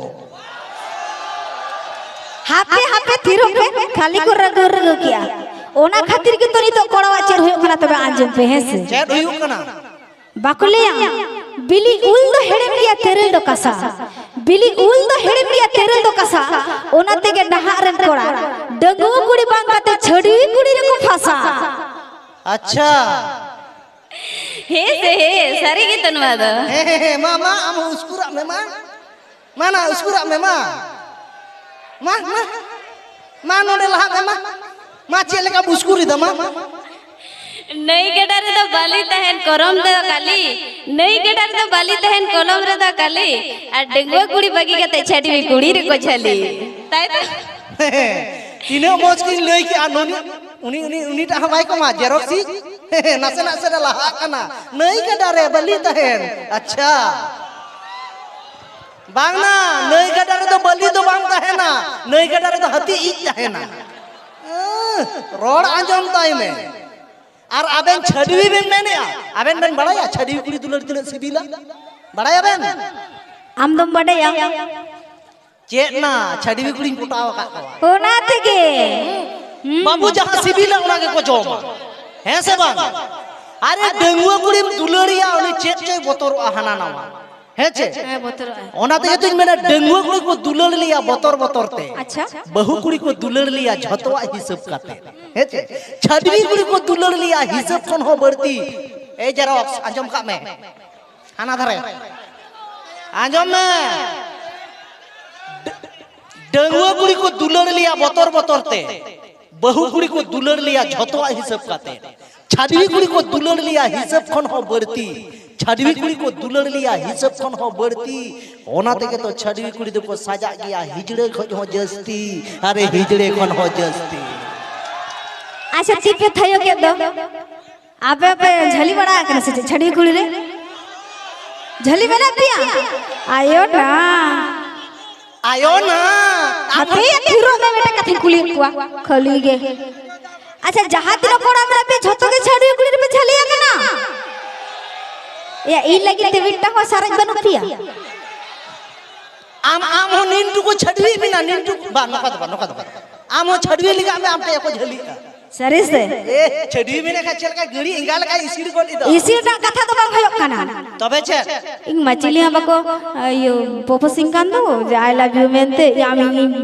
ᱦᱟᱯᱮ, ᱦᱟᱯᱮ, ᱛᱷᱤᱨᱚᱜ ᱯᱮ, ᱠᱷᱟᱹᱞᱤ ᱠᱚ ᱨᱟᱹᱜᱟᱹ ᱨᱟᱹᱜᱟᱹ ᱠᱮᱜᱼᱟ᱾ ᱚᱱᱟ ᱠᱷᱟᱹᱛᱤᱨ ᱜᱮᱛᱚ ᱱᱤᱛᱚᱜ ᱠᱚᱲᱟᱣᱟᱜ ᱪᱮᱫ ᱦᱩᱭᱩᱜ ᱠᱟᱱᱟ, ᱛᱚᱵᱮ ᱟᱸᱡᱚᱢ ᱯᱮ, ᱦᱮᱸ ᱥᱮ? ᱪᱮᱫ ᱦᱩᱭᱩᱜ ᱠᱟᱱᱟ? ᱵᱟᱠᱚ ᱞᱟᱹᱭᱟ, ᱵᱤᱞᱤ ᱩᱞ ᱫᱚ ᱦᱮᱲᱮᱢ ᱜᱮᱭᱟ, ᱛᱮᱨᱮᱞ ᱫᱚ ᱠᱟᱥᱟ᱾ ᱵᱤᱞᱤ ᱩᱞ ᱫᱚ ᱦᱮᱲᱮᱢ ᱜᱮᱭᱟ, ᱛᱮᱨᱮᱞ ᱫᱚ ᱠᱟᱥᱟ᱾ ᱚᱱᱟ ᱛᱮᱜᱮ ᱱᱟᱦᱟᱜ ᱨᱮᱱ ᱠᱚᱲᱟ ᱰᱟᱺᱜᱩᱣᱟᱹ ᱠᱩᱲᱤ ᱵᱟᱝ ᱠᱟᱛᱮ ᱪᱷᱟᱹᱰᱣᱤ ᱠᱩᱲᱤ ᱨᱮᱠᱚ ᱯᱷᱟᱥᱟ᱾ ᱟᱪᱪᱷᱟ᱾ ᱦᱮᱸ ᱥᱮ ᱦᱮᱸ, ᱥᱟᱹᱨᱤ ᱜᱮᱛᱚ ᱱᱚᱣᱟ ᱫᱚ᱾ ᱦᱮᱸ, ᱦᱮᱸ, ᱦᱮᱸ, ᱢᱟ, ᱢᱟ, ᱟᱢ ᱦᱚᱸ ᱩᱥᱠᱩᱨᱟᱜ ᱢᱮ, ᱢᱟ᱾ ᱢᱟ ᱱᱟ, ᱩᱥᱠᱩᱨᱟᱜ ᱢᱮ, ᱢᱟ᱾ ᱢᱟ, ᱢᱟ᱾ ᱢᱟ, ᱱᱚᱰᱮ ᱞᱟᱦᱟᱜ ᱢᱮ, ᱢᱟ᱾ ᱢᱟ, ᱪᱮᱫ ᱞᱮᱠᱟᱢ ᱩᱥᱠᱩᱨ ᱮᱫᱟ, ᱢᱟ? ᱱᱟᱹᱭ ᱜᱟᱰᱟ ᱨᱮᱫᱚ ᱵᱟᱹᱞᱤ ᱛᱟᱦᱮᱱ, ᱠᱚᱞᱚᱢ ᱫᱚ ᱠᱟᱹᱞᱤ᱾ ᱱᱟᱹᱭ ᱜᱟᱰᱟ ᱨᱮᱫᱚ ᱵᱟᱹᱞᱤ ᱛᱟᱦᱮᱱ, ᱠᱚᱞᱚᱢ ᱨᱮᱫᱚ ᱠᱟᱹᱞᱤ᱾ ᱟᱨ ᱰᱟᱺᱜᱩᱣᱟᱹ ᱠᱩᱲᱤ ᱵᱟᱹᱜᱤ ᱠᱟᱛᱮ ᱪᱷᱟᱹᱰᱣᱤ ᱠᱩᱲᱤ ᱨᱮᱠᱚ ᱡᱷᱟᱹᱞᱤ᱾ ᱛᱟᱭ ᱛᱚ? ᱛᱤᱱᱟᱹᱜ ᱢᱚᱡᱽ ᱠᱤᱱ ᱞᱟᱹᱭ ᱠᱮᱜᱼᱟ, ᱱᱩᱱᱤ-, ᱩᱱᱤ, ᱩᱱᱤ, ᱩᱱᱤᱴᱟᱜ ᱦᱚᱸ ᱵᱟᱭ ᱠᱚᱢᱟ, ᱡᱮᱨᱚᱠᱥᱤ᱾ ᱱᱟᱥᱮ ᱱᱟᱥᱮ ᱨᱮ ᱞᱟᱦᱟᱜ ᱠᱟᱱᱟ᱾ ᱱᱟᱹᱭ ᱜᱟᱰᱟ ᱨᱮ ᱵᱟᱹᱞᱤ ᱛᱟᱦᱮᱱ᱾ ᱟᱪᱪᱷᱟ᱾ ᱵᱟᱝ ᱱᱟ, ᱱᱟᱹᱭ ᱜᱟᱰᱟ ᱨᱮᱫᱚ ᱵᱟᱹᱞᱤ ᱫᱚ ᱵᱟᱝ ᱛᱟᱦᱮᱱᱟ, ᱱᱟᱹᱭ ᱜᱟᱰᱟ ᱨᱮᱫᱚ ᱦᱟᱹᱛᱤ ᱤᱡ ᱛᱟᱦᱮᱱᱟ᱾ ᱟᱸ, ᱨᱚᱲ ᱟᱸᱡᱚᱢ ᱛᱟᱭ ᱢᱮ᱾ ᱟᱨ ᱟᱵᱮᱱ ᱪᱷᱟᱹᱰᱣᱤ ᱵᱮᱱ ᱢᱮᱱᱮᱜᱼᱟ, ᱟᱵᱮᱱ ᱵᱮᱱ ᱵᱟᱲᱟᱭᱟ ᱪᱷᱟᱹᱰᱣᱤ ᱠᱩᱲᱤ ᱫᱩᱞᱟᱹᱲ ᱛᱤᱱᱟᱹᱜ ᱥᱤᱵᱤᱞᱟ? ᱵᱟᱲᱟᱭᱟᱵᱮᱱ? ᱟᱢ ᱫᱚᱢ ᱵᱟᱰᱟᱭᱟ? ᱪᱮᱫ ᱱᱟ, ᱪᱷᱟᱹᱰᱣᱤ ᱠᱩᱲᱤᱧ ᱯᱚᱴᱟᱣ ᱟᱠᱟᱫ ᱠᱚᱣᱟ᱾ ᱚᱱᱟ ᱛᱮᱜᱮ᱾ ᱦᱩᱸ᱾ ᱵᱟᱹᱵᱩ ᱡᱟᱦᱟᱸ ᱥᱤᱵᱤᱞᱟ ᱚᱱᱟ ᱜᱮᱠᱚ ᱡᱚᱢᱟ᱾ ᱦᱮᱸ ᱥᱮ ᱵᱟᱝ? ᱟᱨᱮ ᱰᱟᱺᱜᱩᱣᱟᱹ ᱠᱩᱲᱤᱢ ᱫᱩᱞᱟᱹᱲᱤᱭᱟ, ᱩᱱᱤ ᱪᱮᱫ ᱪᱚᱭ ᱵᱚᱛᱚᱨᱚᱜᱼᱟ ᱦᱟᱱᱟ ᱱᱟᱣᱟ᱾ ᱦᱮᱸ ᱪᱮ? ᱦᱮᱸ, ᱵᱚᱛᱚᱨᱚᱜᱼᱟᱭ᱾ ᱚᱱᱟ ᱛᱮᱜᱮ ᱛᱚᱧ ᱢᱮᱱᱟ, ᱰᱟᱺᱜᱩᱣᱟᱹ ᱠᱩᱲᱤ ᱠᱚ ᱫᱩᱞᱟᱹᱲ ᱞᱮᱭᱟ ᱵᱚᱛᱚᱨ ᱵᱚᱛᱚᱨ ᱛᱮ᱾ ᱟᱪᱪᱷᱟ᱾ ᱵᱟᱹᱦᱩ ᱠᱩᱲᱤ ᱠᱚ ᱫᱩᱞᱟᱹᱲ ᱞᱮᱭᱟ ᱡᱷᱚᱛᱚᱣᱟᱜ ᱦᱤᱥᱟᱹᱵ ᱠᱟᱛᱮ᱾ ᱦᱮᱸ ᱪᱮ? ᱪᱷᱟᱹᱰᱣᱤ ᱠᱩᱲᱤ ᱠᱚ ᱫᱩᱞᱟᱹᱲ ᱞᱮᱭᱟ ᱦᱤᱥᱟᱹᱵ ᱠᱷᱚᱱ ᱦᱚᱸ ᱵᱟᱹᱲᱛᱤ᱾ ᱮᱭ ᱡᱮᱨᱚᱠᱥ, ᱟᱸᱡᱚᱢ ᱠᱟᱜ ᱢᱮ᱾ ᱦᱟᱱᱟ ᱫᱷᱟᱨᱮ᱾ ᱟᱸᱡᱚᱢ ᱢᱮ᱾ ᱰᱟᱺᱜᱩᱣᱟᱹ ᱠᱩᱲᱤ ᱠᱚ ᱫᱩᱞᱟᱹᱲ ᱞᱮᱭᱟ ᱵᱚᱛᱚᱨ ᱵᱚᱛᱚᱨ ᱛᱮ᱾ ᱵᱟᱹᱦᱩ ᱠᱩᱲᱤ ᱠᱚ ᱫᱩᱞᱟᱹᱲ ᱞᱮᱭᱟ ᱡᱷᱚᱛᱚᱣᱟᱜ ᱦᱤᱥᱟᱹᱵ ᱠᱟᱛᱮ᱾ ᱪᱷᱟᱹᱰᱣᱤ ᱠᱩᱲᱤ ᱠᱚ ᱫᱩᱞᱟᱹᱲ ᱞᱮᱭᱟ ᱦᱤᱥᱟᱹᱵ ᱠᱷᱚᱱ ᱦᱚᱸ ᱵᱟᱹᱲᱛᱤ᱾ ᱪᱷᱟᱹᱰᱣᱤ ᱠᱩᱲᱤ ᱠᱚ ᱫᱩᱞᱟᱹᱲ ᱞᱮᱭᱟ ᱦᱤᱥᱟᱹᱵ ᱠᱷᱚᱱ ᱦᱚᱸ ᱵᱟᱹᱲᱛᱤ᱾ ᱚᱱᱟ ᱛᱮᱜᱮ ᱛᱚ ᱪᱷᱟᱹᱰᱣᱤ ᱠᱩᱲᱤ ᱫᱚᱠᱚ ᱥᱟᱡᱟᱜ ᱜᱮᱭᱟ ᱦᱤᱡᱲᱟᱹ ᱠᱷᱚᱱ ᱦᱚᱸ ᱡᱟᱹᱥᱛᱤ᱾ ᱟᱨᱮ ᱦᱤᱡᱲᱟᱹ ᱠᱷᱚᱱ ᱦᱚᱸ ᱡᱟᱹᱥᱛᱤ᱾ ᱟᱪᱪᱷᱟ, ᱪᱮᱫ ᱯᱮ ᱛᱷᱟᱭᱚ ᱠᱮᱫ ᱫᱚ? ᱟᱯᱮ ᱯᱮ ᱡᱷᱟᱹᱞᱤ ᱵᱟᱲᱟ ᱟᱠᱟᱱᱟ ᱥᱮ ᱪᱮᱫ ᱪᱷᱟᱹᱰᱣᱤ ᱠᱩᱲᱤ ᱨᱮ? ᱡᱷᱟᱹᱞᱤ ᱢᱮᱱᱟᱜ ᱯᱮᱭᱟ? ᱟᱭᱳ ᱱᱟ᱾ ᱟᱭᱳ ᱱᱟ᱾ ᱦᱟᱯᱮ, ᱛᱷᱤᱨᱚᱜ ᱢᱮ, ᱢᱤᱫᱴᱟᱝ ᱠᱟᱛᱷᱟᱧ ᱠᱩᱞᱤᱭᱮᱫ ᱠᱚᱣᱟ᱾ ᱠᱷᱟᱹᱞᱤ ᱜᱮ᱾ ᱟᱪᱪᱷᱟ, ᱡᱟᱦᱟᱸ ᱛᱤᱱᱟᱹᱜ ᱠᱚᱲᱟ ᱢᱮᱱᱟᱜ ᱯᱮ, ᱡᱷᱚᱛᱚ ᱜᱮ ᱪᱷᱟᱹᱰᱣᱤ ᱠᱩᱲᱤ ᱨᱮᱯᱮ ᱡᱷᱟᱹᱞᱤ ᱟᱠᱟᱱᱟ? ᱮᱭᱟ, ᱤᱧ ᱞᱟᱹᱜᱤᱫ ᱛᱮ ᱢᱤᱫᱴᱟᱝ ᱦᱚᱸ ᱥᱟᱨᱮᱡ ᱵᱟᱹᱱᱩᱜ ᱯᱮᱭᱟ? ᱟᱢ, ᱟᱢ ᱦᱚᱸ ᱱᱤᱱᱴᱩᱠᱩ ᱪᱷᱟᱹᱰᱣᱤ ᱢᱮᱱᱟ, ᱱᱤᱱᱴᱩᱠᱩ᱾ ᱵᱟᱝ, ᱱᱚᱝᱠᱟ ᱫᱚ ᱵᱟᱝ, ᱱᱚᱝᱠᱟ ᱫᱚ ᱵᱟᱝ᱾ ᱟᱢ ᱦᱚᱸ ᱪᱷᱟᱹᱰᱣᱤ ᱞᱮᱠᱟ ᱢᱮ, ᱟᱢ ᱴᱷᱮᱡ ᱠᱚ ᱡᱷᱟᱹᱞᱤᱜᱼᱟ᱾ ᱥᱟᱹᱨᱤ ᱥᱮ? ᱮ, ᱪᱷᱟᱹᱰᱣᱤ ᱢᱮᱱᱮ ᱠᱷᱟᱡ ᱪᱮᱫ ᱞᱮᱠᱟ ᱜᱟᱹᱲᱤ ᱮᱸᱜᱟ ᱞᱮᱠᱟᱭ ᱤᱥᱤᱲ ᱜᱚᱫ ᱮᱫᱟ᱾ ᱤᱥᱤᱲ ᱨᱮᱱᱟᱜ ᱠᱟᱛᱷᱟ ᱫᱚ ᱵᱟᱝ ᱦᱩᱭᱩᱜ ᱠᱟᱱᱟ᱾ ᱛᱚᱵᱮ ᱪᱮᱫ? ᱤᱧ ᱢᱟ ᱪᱤᱞᱤ ᱦᱚᱸ ᱵᱟᱠᱚ, ᱤᱭᱟᱹ, propose ᱤᱧ ᱠᱟᱱ ᱫᱚ, ᱡᱮ "I love you" ᱢᱮᱱᱛᱮ, ᱟᱢ ᱤᱧᱤᱧ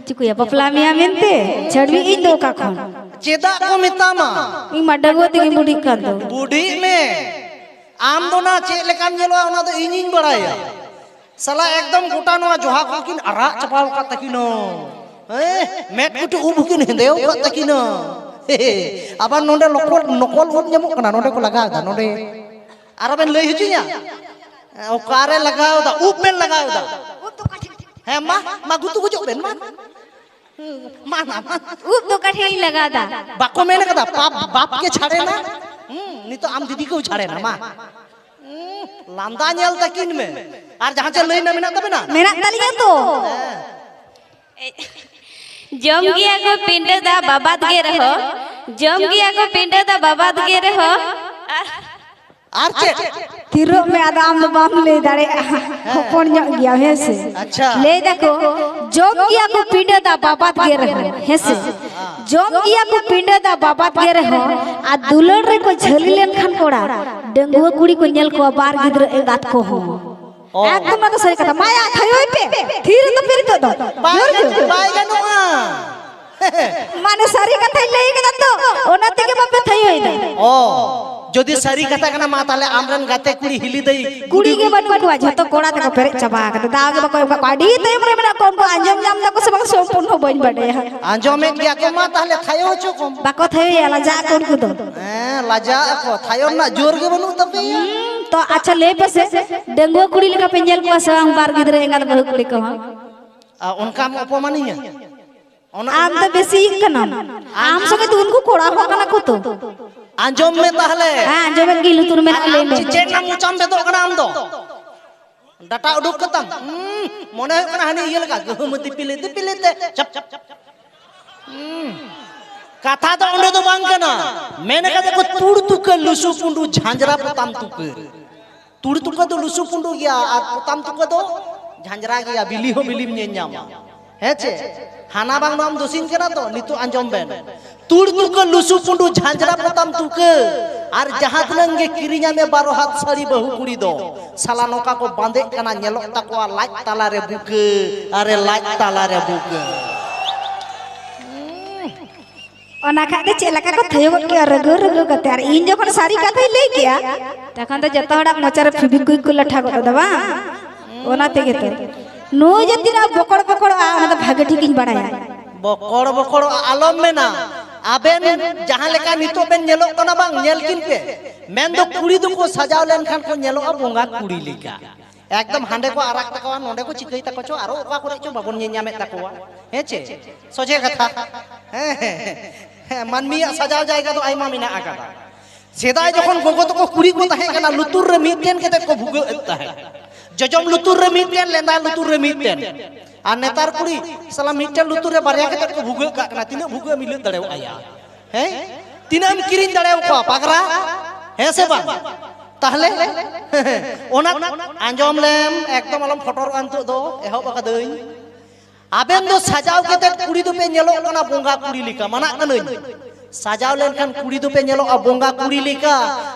ᱪᱤᱠᱟᱹᱭᱟ, ᱵᱟᱯᱞᱟ ᱢᱮᱭᱟ ᱢᱮᱱᱛᱮ? ᱪᱷᱟᱹᱰᱣᱤ ᱤᱧ ᱫᱚ ᱚᱠᱟ ᱠᱷᱚᱱ? ᱪᱮᱫᱟᱜ ᱠᱚ ᱢᱮᱛᱟᱢᱟ? ᱤᱧ ᱢᱟ ᱰᱟᱺᱜᱩᱣᱟᱹ ᱛᱮᱜᱮᱧ ᱵᱩᱰᱷᱤᱜ ᱠᱟᱱ ᱫᱚ᱾ ᱵᱩᱰᱷᱤᱜ ᱢᱮ᱾ ᱟᱢ ᱫᱚ ᱱᱟ ᱪᱮᱫ ᱞᱮᱠᱟᱢ ᱧᱮᱞᱚᱜᱼᱟ, ᱚᱱᱟ ᱫᱚ ᱤᱧᱤᱧ ᱵᱟᱲᱟᱭᱟ᱾ ᱥᱟᱞᱟ ᱮᱠᱫᱚᱢ ᱜᱚᱴᱟ ᱱᱚᱣᱟ ᱡᱚᱦᱟ ᱠᱚᱠᱤᱱ ᱟᱨᱟᱜ ᱪᱟᱵᱟᱣ ᱟᱠᱟᱫ ᱛᱟᱹᱠᱤᱱᱟ᱾ ᱦᱮᱸ? ᱢᱮᱫ ᱠᱩᱴᱤ ᱩᱵ ᱦᱚᱸᱠᱤᱱ ᱦᱮᱸᱫᱮᱣ ᱟᱠᱟᱫ ᱛᱟᱹᱠᱤᱱᱟ᱾ ᱟᱵᱟᱨ ᱱᱚᱰᱮ ᱱᱚᱠᱚᱞ, ᱱᱚᱠᱚᱞ ᱩᱵ ᱧᱟᱢᱚᱜ ᱠᱟᱱᱟ, ᱱᱚᱰᱮ ᱠᱚ ᱞᱟᱜᱟᱣ ᱮᱫᱟ, ᱱᱚᱰᱮ᱾ ᱟᱨᱚ ᱵᱮᱱ ᱞᱟᱹᱭ ᱦᱚᱪᱚᱧᱟ? ᱚᱠᱟᱨᱮ ᱞᱟᱜᱟᱣ ᱮᱫᱟ? ᱩᱵ ᱵᱮᱱ ᱞᱟᱜᱟᱣ ᱮᱫᱟ? ᱦᱮᱸ, ᱢᱟ, ᱢᱟ ᱜᱩᱛᱩ ᱜᱩᱡᱩᱜ ᱵᱮᱱ, ᱢᱟ᱾ ᱢᱟ, ᱢᱟ, ᱢᱟ᱾ ᱩᱵ ᱫᱚ ᱚᱠᱟ ᱴᱷᱮᱡ ᱤᱧ ᱞᱟᱜᱟᱣ ᱮᱫᱟ? ᱵᱟᱠᱚ ᱢᱮᱱ ᱠᱟᱫᱟ, ᱯᱟᱯ, ᱵᱟᱯ ᱜᱮ ᱪᱷᱟᱲᱮᱱᱟ? ᱦᱩᱸ, ᱱᱤᱛᱚᱜ ᱟᱢ ᱫᱤᱫᱤ ᱠᱚ ᱪᱷᱟᱲᱮᱱᱟ, ᱢᱟ᱾ ᱦᱩᱸ, ᱞᱟᱸᱫᱟ ᱧᱮᱞ ᱛᱟᱹᱠᱤᱱ ᱢᱮ᱾ ᱟᱨ ᱡᱟᱦᱟᱸ ᱪᱮᱫ ᱞᱟᱹᱭ ᱨᱮᱱᱟᱜ ᱢᱮᱱᱟᱜ ᱛᱟᱵᱮᱱᱟ? ᱢᱮᱱᱟᱜ ᱛᱟᱹᱞᱤᱧᱟ ᱛᱚ᱾ ᱦᱮᱸ᱾ ᱡᱚᱢ ᱜᱮᱭᱟ ᱠᱚ ᱯᱤᱸᱰᱟᱹ ᱫᱟ ᱵᱟᱵᱟᱫ ᱜᱮ ᱨᱮᱦᱚᱸ, ᱡᱚᱢ ᱜᱮᱭᱟ ᱠᱚ ᱯᱤᱸᱰᱟᱹ ᱫᱟ ᱵᱟᱵᱟᱫ ᱜᱮ ᱨᱮᱦᱚᱸ, ᱟᱨ ᱟᱨ ᱪᱮᱫ? ᱛᱷᱤᱨᱚᱜ ᱢᱮ, ᱟᱫᱚ ᱟᱢ ᱫᱚ ᱵᱟᱢ ᱞᱟᱹᱭ ᱫᱟᱲᱮᱭᱟᱜᱼᱟ᱾ ᱦᱚᱯᱚᱱ ᱧᱚᱜ ᱜᱮᱭᱟᱢ, ᱦᱮᱸ ᱥᱮ? ᱟᱪᱪᱷᱟ᱾ ᱞᱟᱹᱭ ᱫᱟᱠᱚ, ᱡᱚᱢ ᱜᱮᱭᱟ ᱠᱚ ᱯᱤᱸᱰᱟᱹ ᱫᱟ ᱵᱟᱵᱟᱫ ᱜᱮ ᱨᱮᱦᱚᱸ, ᱦᱮᱸ ᱥᱮ? ᱡᱚᱢ ᱜᱮᱭᱟ ᱠᱚ ᱯᱤᱸᱰᱟᱹ ᱫᱟ ᱵᱟᱵᱟᱫ ᱜᱮ ᱨᱮᱦᱚᱸ, ᱟᱨ ᱫᱩᱞᱟᱹᱲ ᱨᱮᱠᱚ ᱡᱷᱟᱹᱞᱤ ᱞᱮᱱᱠᱷᱟᱱ ᱠᱚᱲᱟ, ᱰᱟᱺᱜᱩᱣᱟᱹ ᱠᱩᱲᱤ ᱠᱚ ᱧᱮᱞ ᱠᱚᱣᱟ ᱵᱟᱨ ᱜᱤᱫᱽᱨᱟᱹ ᱮᱸᱜᱟᱛ ᱠᱚᱦᱚᱸ᱾ ᱚ᱾ ᱮᱠᱫᱚᱢ ᱱᱚᱣᱟ ᱫᱚ ᱥᱟᱹᱨᱤ ᱠᱟᱛᱷᱟ᱾ ᱢᱟᱭᱟ, ᱛᱷᱟᱭᱚᱭ ᱯᱮ᱾ ᱛᱷᱤᱨ ᱫᱚ ᱯᱮ ᱱᱤᱛᱚᱜ ᱫᱚ᱾ ᱵᱟᱭ ᱡᱳᱨ ᱜᱟᱱᱚᱜ, ᱡᱳᱨ᱾ ᱵᱟᱭ ᱜᱟᱱᱚᱜᱼᱟ᱾ ᱢᱟᱱᱮ ᱥᱟᱹᱨᱤ ᱠᱟᱛᱷᱟᱧ ᱞᱟᱹᱭ ᱠᱟᱫᱟ ᱛᱚ, ᱚᱱᱟ ᱛᱮᱜᱮ ᱵᱟᱯᱮ ᱛᱷᱟᱭᱚᱭᱮᱫᱟ᱾ ᱚ, ᱡᱩᱫᱤ ᱥᱟᱹᱨᱤ ᱠᱟᱛᱷᱟ ᱠᱟᱱᱟ, ᱢᱟ ᱛᱟᱦᱞᱮ ᱟᱢᱨᱮᱱ ᱜᱟᱛᱮ ᱠᱩᱲᱤ ᱦᱤᱞᱤ ᱫᱟᱹᱭ ᱠᱩᱲᱤ ᱜᱮ ᱵᱟᱹᱱᱩᱜ ᱠᱚᱣᱟ, ᱡᱷᱚᱛᱚ ᱠᱚᱲᱟ ᱛᱮᱠᱚ ᱯᱮᱨᱮᱡ ᱪᱟᱵᱟ ᱟᱠᱟᱫᱟ, ᱫᱟᱣ ᱜᱮ ᱵᱟᱠᱚ ᱮᱢ ᱠᱟᱜ ᱠᱚᱣᱟ᱾ ᱟᱹᱰᱤ ᱛᱟᱭᱚᱢ ᱨᱮ ᱢᱮᱱᱟᱜ ᱠᱚᱣᱟ, ᱩᱱᱠᱩ ᱟᱸᱡᱚᱢ ᱧᱟᱢ ᱫᱟᱠᱚ ᱥᱮ ᱵᱟᱝ ᱥᱚᱢᱯᱩᱨᱱᱚ ᱵᱟᱹᱧ ᱵᱟᱰᱟᱭᱟ᱾ ᱟᱸᱡᱚᱢᱮᱫ ᱜᱮᱭᱟ ᱠᱚ, ᱢᱟ ᱛᱟᱦᱞᱮ ᱛᱷᱟᱭᱚ ᱦᱚᱪᱚ ᱠᱚᱢ᱾ ᱵᱟᱠᱚ ᱛᱷᱟᱭᱚᱭᱟ, ᱞᱟᱡᱟᱜ ᱟᱠᱚ ᱩᱱᱠᱩ ᱫᱚ᱾ ᱦᱮᱸ, ᱞᱟᱡᱟᱜ ᱟᱠᱚ, ᱛᱷᱟᱭᱚ ᱨᱮᱱᱟᱜ ᱡᱳᱨ ᱜᱮ ᱵᱟᱹᱱᱩᱜ ᱛᱟᱯᱮᱭᱟ᱾ ᱦᱩᱸ, ᱛᱚ ᱟᱪᱪᱷᱟ, ᱞᱟᱹᱭ ᱯᱮᱥᱮ, ᱰᱟᱺᱜᱩᱣᱟᱹ ᱠᱩᱲᱤ ᱞᱮᱠᱟ ᱯᱮ ᱧᱮᱞ ᱠᱚᱣᱟ ᱥᱮ ᱵᱟᱝ ᱵᱟᱨ ᱜᱤᱫᱽᱨᱟᱹ ᱮᱸᱜᱟᱛ ᱵᱟᱹᱦᱩ ᱠᱩᱲᱤ ᱠᱚᱦᱚᱸ? ᱟᱨ ᱚᱱᱠᱟᱢ ᱚᱯᱚᱢᱟᱱᱤᱧᱟ? ᱚᱱᱟ ᱟᱢ ᱫᱚ ᱵᱮᱥᱤ ᱤᱭᱟᱹᱜ ᱠᱟᱱᱟᱢ᱾ ᱟᱢ ᱥᱚᱸᱜᱮ ᱫᱚ ᱩᱱᱠᱩ ᱠᱚᱲᱟ ᱦᱚᱲ ᱠᱟᱱᱟ ᱠᱚ ᱛᱚ᱾ ᱟᱸᱡᱚᱢ ᱢᱮ ᱛᱟᱦᱞᱮ᱾ ᱦᱮᱸ, ᱟᱸᱡᱚᱢᱮᱫ ᱜᱤᱧ, ᱞᱩᱛᱩᱨ ᱢᱮᱱᱟᱜ ᱟᱨ ᱞᱟᱹᱭ ᱟᱢ ᱢᱮ᱾ ᱪᱮᱫ ᱨᱮᱱᱟᱜ ᱢᱚᱪᱟᱢ ᱵᱮᱫᱚᱜ ᱠᱟᱱᱟ ᱟᱢ ᱫᱚ? ᱰᱟᱴᱟ ᱩᱰᱩᱠ ᱠᱟᱛᱟᱢ᱾ ᱦᱩᱸ, ᱢᱚᱱᱮ ᱦᱩᱭᱩᱜ ᱠᱟᱱᱟ ᱦᱟᱹᱱᱤ ᱤᱭᱟᱹ ᱞᱮᱠᱟ, ᱜᱩᱦᱩᱢ ᱫᱤᱯᱤᱞ, ᱫᱤᱯᱤᱞ ᱛᱮ᱾ ᱪᱟᱯ, ᱪᱟᱯ᱾ ᱦᱩᱸ᱾ ᱠᱟᱛᱷᱟ ᱫᱚ ᱚᱸᱰᱮ ᱫᱚ ᱵᱟᱝ ᱠᱟᱱᱟ᱾ ᱢᱮᱱ ᱠᱟᱫᱟ ᱠᱚ, ᱛᱩᱲ ᱛᱩᱠᱟᱹ ᱞᱩᱥᱩ ᱯᱩᱸᱰᱩ ᱡᱷᱟᱸᱡᱽᱨᱟ ᱯᱚᱛᱟᱢ ᱛᱩᱠᱟᱹ᱾ ᱛᱩᱲ ᱛᱩᱠᱟᱹ ᱫᱚ ᱞᱩᱥᱩ ᱯᱩᱸᱰᱩ ᱜᱮᱭᱟ ᱟᱨ ᱯᱚᱛᱟᱢ ᱛᱩᱠᱟᱹ ᱫᱚ ᱡᱷᱟᱸᱡᱽᱨᱟ ᱜᱮᱭᱟ, ᱵᱤᱞᱤ ᱦᱚᱸ ᱵᱤᱞᱤᱢ ᱧᱮᱞ ᱧᱟᱢᱟ᱾ ᱦᱮᱸ ᱪᱮ? ᱦᱟᱱᱟ ᱵᱟᱝ ᱱᱚᱣᱟᱢ ᱫᱩᱥᱤᱧ ᱠᱟᱱᱟ ᱛᱚ, ᱱᱤᱛᱚᱜ ᱟᱸᱡᱚᱢ ᱵᱮᱱ᱾ ᱛᱩᱲ ᱛᱩᱠᱟᱹ ᱞᱩᱥᱩ ᱯᱩᱸᱰᱩ ᱡᱷᱟᱸᱡᱽᱨᱟ ᱯᱚᱛᱟᱢ ᱛᱩᱠᱟᱹ, ᱟᱨ ᱡᱟᱦᱟᱸ ᱛᱤᱱᱟᱹᱝ ᱜᱮ ᱠᱤᱨᱤᱧᱟᱭ ᱢᱮ ᱵᱟᱨᱚ ᱦᱟᱛ ᱥᱟᱹᱲᱤ ᱵᱟᱹᱦᱩ ᱠᱩᱲᱤ ᱫᱚ, ᱥᱟᱞᱟ ᱱᱚᱝᱠᱟ ᱠᱚ ᱵᱟᱸᱫᱮᱜ ᱠᱟᱱᱟ, ᱧᱮᱞᱚᱜ ᱛᱟᱠᱚᱣᱟ ᱞᱟᱡ ᱛᱟᱞᱟᱨᱮ ᱵᱩᱠᱟᱹ, ᱟᱨᱮ ᱞᱟᱡ ᱛᱟᱞᱟᱨᱮ ᱵᱩᱠᱟᱹ᱾ ᱚᱱᱟ ᱠᱷᱟᱡ ᱫᱚ ᱪᱮᱫ ᱞᱮᱠᱟ ᱠᱚ ᱛᱷᱟᱭᱚ ᱜᱚᱫ ᱠᱮᱜᱼᱟ, ᱨᱟᱹᱜᱟᱹ ᱨᱟᱹᱜᱟᱹ ᱠᱟᱛᱮ᱾ ᱟᱨ ᱤᱧ ᱡᱚᱠᱷᱚᱱ ᱥᱟᱹᱨᱤ ᱠᱟᱛᱷᱟᱧ ᱞᱟᱹᱭ ᱠᱮᱜᱼᱟ, ᱛᱚᱠᱷᱚᱱ ᱫᱚ ᱡᱚᱛᱚ ᱦᱚᱲᱟᱜ ᱢᱚᱪᱟ ᱨᱮ ᱯᱷᱤᱵᱤᱠᱩᱭᱤᱠ ᱠᱚ ᱞᱟᱴᱷᱟ ᱜᱚᱫ ᱮᱫᱟ ᱵᱟᱝ? ᱚᱱᱟ ᱛᱮᱜᱮ ᱛᱚ᱾ ᱱᱩᱭ ᱡᱮ ᱛᱤᱱᱟᱹᱜ ᱵᱚᱠᱚᱲ ᱵᱚᱠᱚᱲᱚᱜᱼᱟ, ᱚᱱᱟ ᱫᱚ ᱵᱷᱟᱜᱮ ᱴᱷᱤᱠᱤᱧ ᱵᱟᱲᱟᱭᱟ᱾ ᱵᱚᱠᱚᱲ ᱵᱚᱠᱚᱲᱚᱜᱼᱟ ᱟᱞᱚᱢ ᱢᱮᱱᱟ᱾ ᱟᱵᱮᱱ ᱡᱟᱦᱟᱸ ᱞᱮᱠᱟ ᱱᱤᱛᱚᱜ ᱵᱮᱱ ᱧᱮᱞᱚᱜ ᱠᱟᱱᱟ ᱵᱟᱝ, ᱧᱮᱞ ᱠᱤᱱ ᱯᱮ᱾ ᱢᱮᱱᱫᱚ ᱠᱩᱲᱤ ᱫᱚᱠᱚ ᱥᱟᱡᱟᱣ ᱞᱮᱱᱠᱷᱟᱱ ᱠᱚ ᱧᱮᱞᱚᱜᱼᱟ ᱵᱚᱸᱜᱟ ᱠᱩᱲᱤ ᱞᱮᱠᱟ᱾ ᱮᱠᱫᱚᱢ ᱦᱟᱸᱰᱮ ᱠᱚ ᱟᱨᱟᱜ ᱛᱟᱠᱚᱣᱟ, ᱱᱚᱸᱰᱮ ᱠᱚ ᱪᱤᱠᱟᱹᱭ ᱛᱟᱠᱚ ᱪᱚ, ᱟᱨᱚ ᱚᱠᱟ ᱠᱚᱨᱮ ᱪᱚ ᱵᱟᱵᱚᱱ ᱧᱮᱞ ᱧᱟᱢᱮᱫ ᱛᱟᱠᱚᱣᱟ᱾ ᱦᱮᱸ ᱪᱮ? ᱥᱚᱡᱷᱮ ᱠᱟᱛᱷᱟ᱾ ᱦᱮᱸ, ᱦᱮᱸ, ᱦᱮᱸ, ᱢᱟᱹᱱᱢᱤᱭᱟᱜ ᱥᱟᱡᱟᱣ ᱡᱟᱭᱜᱟ ᱫᱚ ᱟᱭᱢᱟ ᱢᱮᱱᱟᱜ ᱟᱠᱟᱫᱟ᱾ ᱥᱮᱫᱟᱭ ᱡᱚᱠᱷᱚᱱ ᱜᱚᱜᱚ ᱛᱟᱠᱚ ᱠᱩᱲᱤ ᱠᱚ ᱛᱟᱦᱮᱸ ᱠᱟᱱᱟ, ᱞᱩᱛᱩᱨ ᱨᱮ ᱢᱤᱫᱴᱮᱱ ᱠᱟᱛᱮ ᱠᱚ ᱵᱷᱩᱜᱟᱹᱜ ᱮᱫ ᱛᱟᱦᱮᱸᱫ᱾ ᱡᱚᱡᱚᱢ ᱞᱩᱛᱩᱨ ᱨᱮ ᱢᱤᱫᱴᱮᱱ, ᱞᱮᱸᱫᱟ ᱞᱩᱛᱩᱨ ᱨᱮ ᱢᱤᱫᱴᱮᱱ᱾ ᱟᱨ ᱱᱮᱛᱟᱨ ᱠᱩᱲᱤ ᱥᱟᱞᱟ ᱢᱤᱫᱴᱮᱱ ᱞᱩᱛᱩᱨ ᱨᱮ ᱵᱟᱨᱭᱟ ᱠᱟᱛᱮ ᱠᱚ ᱵᱷᱩᱜᱟᱹᱜ ᱠᱟᱜ ᱠᱟᱱᱟ᱾ ᱛᱤᱱᱟᱹᱜ ᱵᱷᱩᱜᱟᱹᱜ ᱮᱢ ᱦᱤᱞᱟᱹᱜ ᱫᱟᱲᱮᱭᱟᱜᱼᱟ? ᱦᱮᱸ? ᱛᱤᱱᱟᱹᱜ ᱮᱢ ᱠᱤᱨᱤᱧ ᱫᱟᱲᱮᱭᱟᱠᱚᱣᱟ ᱯᱟᱜᱽᱨᱟ? ᱦᱮᱸ ᱥᱮ ᱵᱟᱝ? ᱛᱟᱦᱞᱮ ᱚᱱᱟ ᱟᱸᱡᱚᱢ ᱞᱮᱢ, ᱮᱠᱫᱚᱢ ᱟᱞᱚᱢ ᱯᱷᱚᱴᱚᱨᱚᱜᱼᱟ᱾ ᱱᱤᱛᱚᱜ ᱫᱚ ᱮᱦᱚᱵ ᱟᱠᱟᱫᱟᱹᱧ᱾ ᱟᱵᱮᱱ ᱫᱚ ᱥᱟᱡᱟᱣ ᱠᱟᱛᱮ ᱠᱩᱲᱤ ᱫᱚᱯᱮ ᱧᱮᱞᱚᱜ ᱠᱟᱱᱟ ᱵᱚᱸᱜᱟ ᱠᱩᱲᱤ ᱞᱮᱠᱟ, ᱢᱟᱱᱟᱜ ᱠᱟᱹᱱᱟᱹᱧ᱾ ᱥᱟᱡᱟᱣ ᱞᱮᱱᱠᱷᱟᱱ ᱠᱩᱲᱤ ᱫᱚᱯᱮ ᱧᱮᱞᱚᱜᱼᱟ ᱵᱚᱸᱜᱟ ᱠᱩᱲᱤ ᱞᱮᱠᱟ,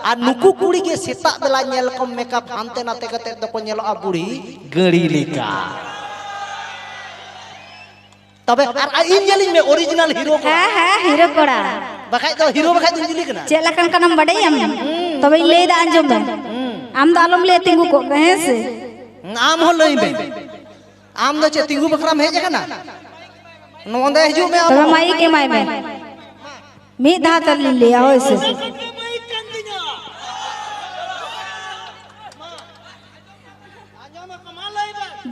ᱟᱨ ᱱᱩᱠᱩ ᱠᱩᱲᱤ ᱜᱮ ᱥᱮᱛᱟᱜ ᱵᱮᱞᱟ ᱧᱮᱞ ᱠᱚᱢ ᱢᱮᱠᱟᱯ ᱦᱟᱱᱛᱮ ᱱᱟᱛᱮ ᱠᱟᱛᱮ ᱫᱚᱠᱚ ᱧᱮᱞᱚᱜᱼᱟ ᱵᱩᱲᱦᱤ ᱜᱟᱹᱲᱤ ᱞᱮᱠᱟ᱾ ᱛᱚᱵᱮ ᱟᱨ, ᱟᱨ ᱤᱧ ᱧᱮᱞᱤᱧ ᱢᱮ, ᱚᱨᱤᱡᱤᱱᱟᱞ ᱦᱤᱨᱳ ᱠᱚᱲᱟ᱾ ᱦᱮᱸ, ᱦᱮᱸ, ᱦᱤᱨᱳ ᱠᱚᱲᱟ᱾ ᱵᱟᱠᱷᱟᱡ ᱫᱚ ᱦᱤᱨᱳ ᱵᱟᱠᱷᱟᱡ ᱫᱚᱧ ᱡᱤᱞᱤ ᱠᱟᱱᱟ᱾ ᱪᱮᱫ ᱞᱮᱠᱟᱱ ᱠᱟᱱᱟᱢ ᱵᱟᱰᱟᱭᱟᱢ? ᱦᱩᱸ᱾ ᱛᱚᱵᱮᱧ ᱞᱟᱹᱭᱫᱟ, ᱟᱸᱡᱚᱢ ᱢᱮ᱾ ᱦᱩᱸ᱾ ᱟᱢ ᱫᱚ ᱟᱞᱚᱢ ᱞᱟᱹᱭᱟ, ᱛᱤᱸᱜᱩ ᱠᱚᱜ ᱢᱮ, ᱦᱮᱸ ᱥᱮ? ᱦᱩᱸ, ᱟᱢ ᱦᱚᱸ ᱞᱟᱹᱭ ᱢᱮ᱾ ᱟᱢ ᱫᱚ ᱪᱮᱫ ᱛᱤᱸᱜᱩ ᱵᱟᱠᱷᱨᱟᱢ ᱦᱮᱡ ᱟᱠᱟᱱᱟ? ᱱᱚᱸᱰᱮ ᱦᱤᱡᱩᱜ ᱢᱮ ᱟᱢ ᱛᱚᱵᱮ ᱦᱚᱸ᱾ ᱢᱟᱭᱤᱠ ᱮᱢᱟᱭ ᱢᱮ᱾ ᱢᱤᱫ ᱫᱷᱟᱣ ᱛᱮ ᱞᱤᱧ ᱞᱟᱹᱭᱟ, ᱦᱳᱭ ᱥᱮ᱾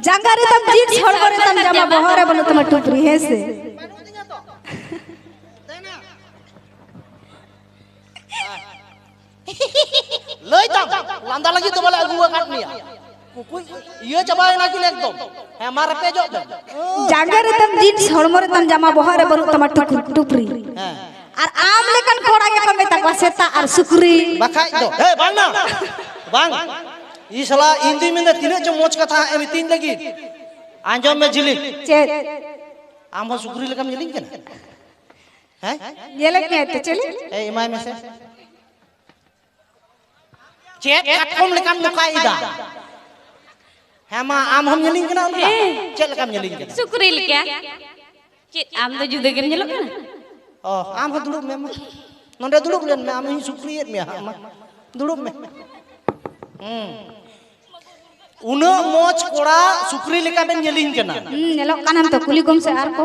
ᱡᱟᱸᱜᱟ ᱨᱮᱛᱟᱢ ᱡᱤᱱᱥ, ᱦᱚᱲᱢᱚ ᱨᱮᱛᱟᱢ ᱡᱟᱢᱟ, ᱵᱚᱦᱚᱜ ᱨᱮ ᱵᱟᱹᱱᱩᱜ ᱛᱟᱢᱟ ᱴᱩᱯᱨᱤ, ᱦᱮᱸ ᱥᱮ? ᱞᱟᱹᱭ ᱛᱟᱢ, ᱞᱟᱸᱫᱟ ᱞᱟᱹᱜᱤᱫ ᱫᱚ ᱵᱟᱞᱮ ᱟᱹᱜᱩ ᱟᱠᱟᱫ ᱢᱮᱭᱟ᱾ ᱩᱠᱩᱭ ᱤᱭᱟᱹ ᱪᱟᱵᱟᱭᱮᱱᱟ ᱠᱤᱱ ᱮᱠᱫᱚᱢ᱾ ᱦᱮᱸ, ᱢᱟ ᱨᱮᱯᱮᱡᱚᱜ ᱵᱮᱱ᱾ ᱡᱟᱸᱜᱟ ᱨᱮᱛᱟᱢ ᱡᱤᱱᱥ, ᱦᱚᱲᱢᱚ ᱨᱮᱛᱟᱢ ᱡᱟᱢᱟ, ᱵᱚᱦᱚᱜ ᱨᱮ ᱵᱟᱹᱱᱩᱜ ᱛᱟᱢᱟ ᱴᱩᱠᱩᱨ, ᱴᱩᱯᱨᱤ᱾ ᱦᱮᱸ᱾ ᱟᱨ ᱟᱢ ᱞᱮᱠᱟᱱ ᱠᱚᱲᱟ ᱜᱮᱠᱚ ᱢᱮᱛᱟ ᱠᱚᱣᱟ ᱥᱮᱛᱟ ᱟᱨ ᱥᱩᱠᱨᱤ᱾ ᱵᱟᱠᱷᱟᱡ ᱫᱚ᱾ ᱦᱮ, ᱵᱟᱝ ᱱᱟ᱾ ᱵᱟᱝ᱾ ᱤᱧ ᱥᱟᱞᱟ, ᱤᱧ ᱫᱩᱧ ᱢᱮᱱᱫᱟ ᱛᱤᱱᱟᱹᱜ ᱪᱚ ᱢᱚᱡᱽ ᱠᱟᱛᱷᱟ ᱦᱟᱸᱜ ᱮ ᱢᱤᱛᱟᱹᱧ ᱞᱟᱹᱜᱤᱫ᱾ ᱟᱸᱡᱚᱢ ᱢᱮ ᱡᱷᱤᱞᱤ᱾ ᱪᱮᱫ? ᱟᱢ ᱦᱚᱸ ᱥᱩᱠᱨᱤ ᱞᱮᱠᱟᱢ ᱧᱮᱞᱤᱧ ᱠᱟᱱᱟ? ᱦᱮᱸ? ᱧᱮᱞᱮᱫ ᱢᱮᱭᱟ ᱛᱚ, ᱪᱮᱞᱮ? ᱮᱭ, ᱮᱢᱟᱭ ᱢᱮᱥᱮ᱾ ᱪᱮᱫ ᱠᱟᱴᱠᱚᱢ ᱞᱮᱠᱟᱢ ᱱᱚᱠᱟᱭᱮᱫᱟ? ᱦᱮᱸ ᱢᱟ, ᱟᱢ ᱦᱚᱸᱢ ᱧᱮᱞᱤᱧ ᱠᱟᱱᱟ ᱚᱱᱠᱟ? ᱦᱮᱸ᱾ ᱪᱮᱫ ᱞᱮᱠᱟᱢ ᱧᱮᱞᱤᱧ ᱠᱟᱱᱟ? ᱥᱩᱠᱨᱤ ᱞᱮᱠᱟ᱾ ᱪᱮᱫ, ᱟᱢ ᱫᱚ ᱡᱩᱫᱟᱹ ᱜᱮᱢ ᱧᱮᱞᱚᱜ ᱠᱟᱱᱟ? ᱚ, ᱟᱢ ᱦᱚᱸ ᱫᱩᱲᱩᱵ ᱢᱮ ᱢᱟ᱾ ᱱᱚᱸᱰᱮ ᱫᱩᱲᱩᱵ ᱞᱮᱱ ᱢᱮ, ᱟᱢ ᱤᱧ ᱥᱩᱠᱨᱤᱭᱮᱫ ᱢᱮᱭᱟ ᱦᱟᱸᱜ ᱢᱟ᱾ ᱫᱩᱲᱩᱵ ᱢᱮ᱾ ᱦᱩᱸ᱾ ᱩᱱᱟᱹᱜ ᱢᱚᱡᱽ ᱠᱚᱲᱟ ᱥᱩᱠᱨᱤ ᱞᱮᱠᱟ ᱵᱮᱱ ᱧᱮᱞᱤᱧ ᱠᱟᱱᱟ᱾ ᱦᱩᱸ, ᱧᱮᱞᱚᱜ ᱠᱟᱱᱟᱢ ᱛᱚ, ᱠᱩᱞᱤ ᱠᱚᱢ ᱥᱮ ᱟᱨ ᱠᱚ᱾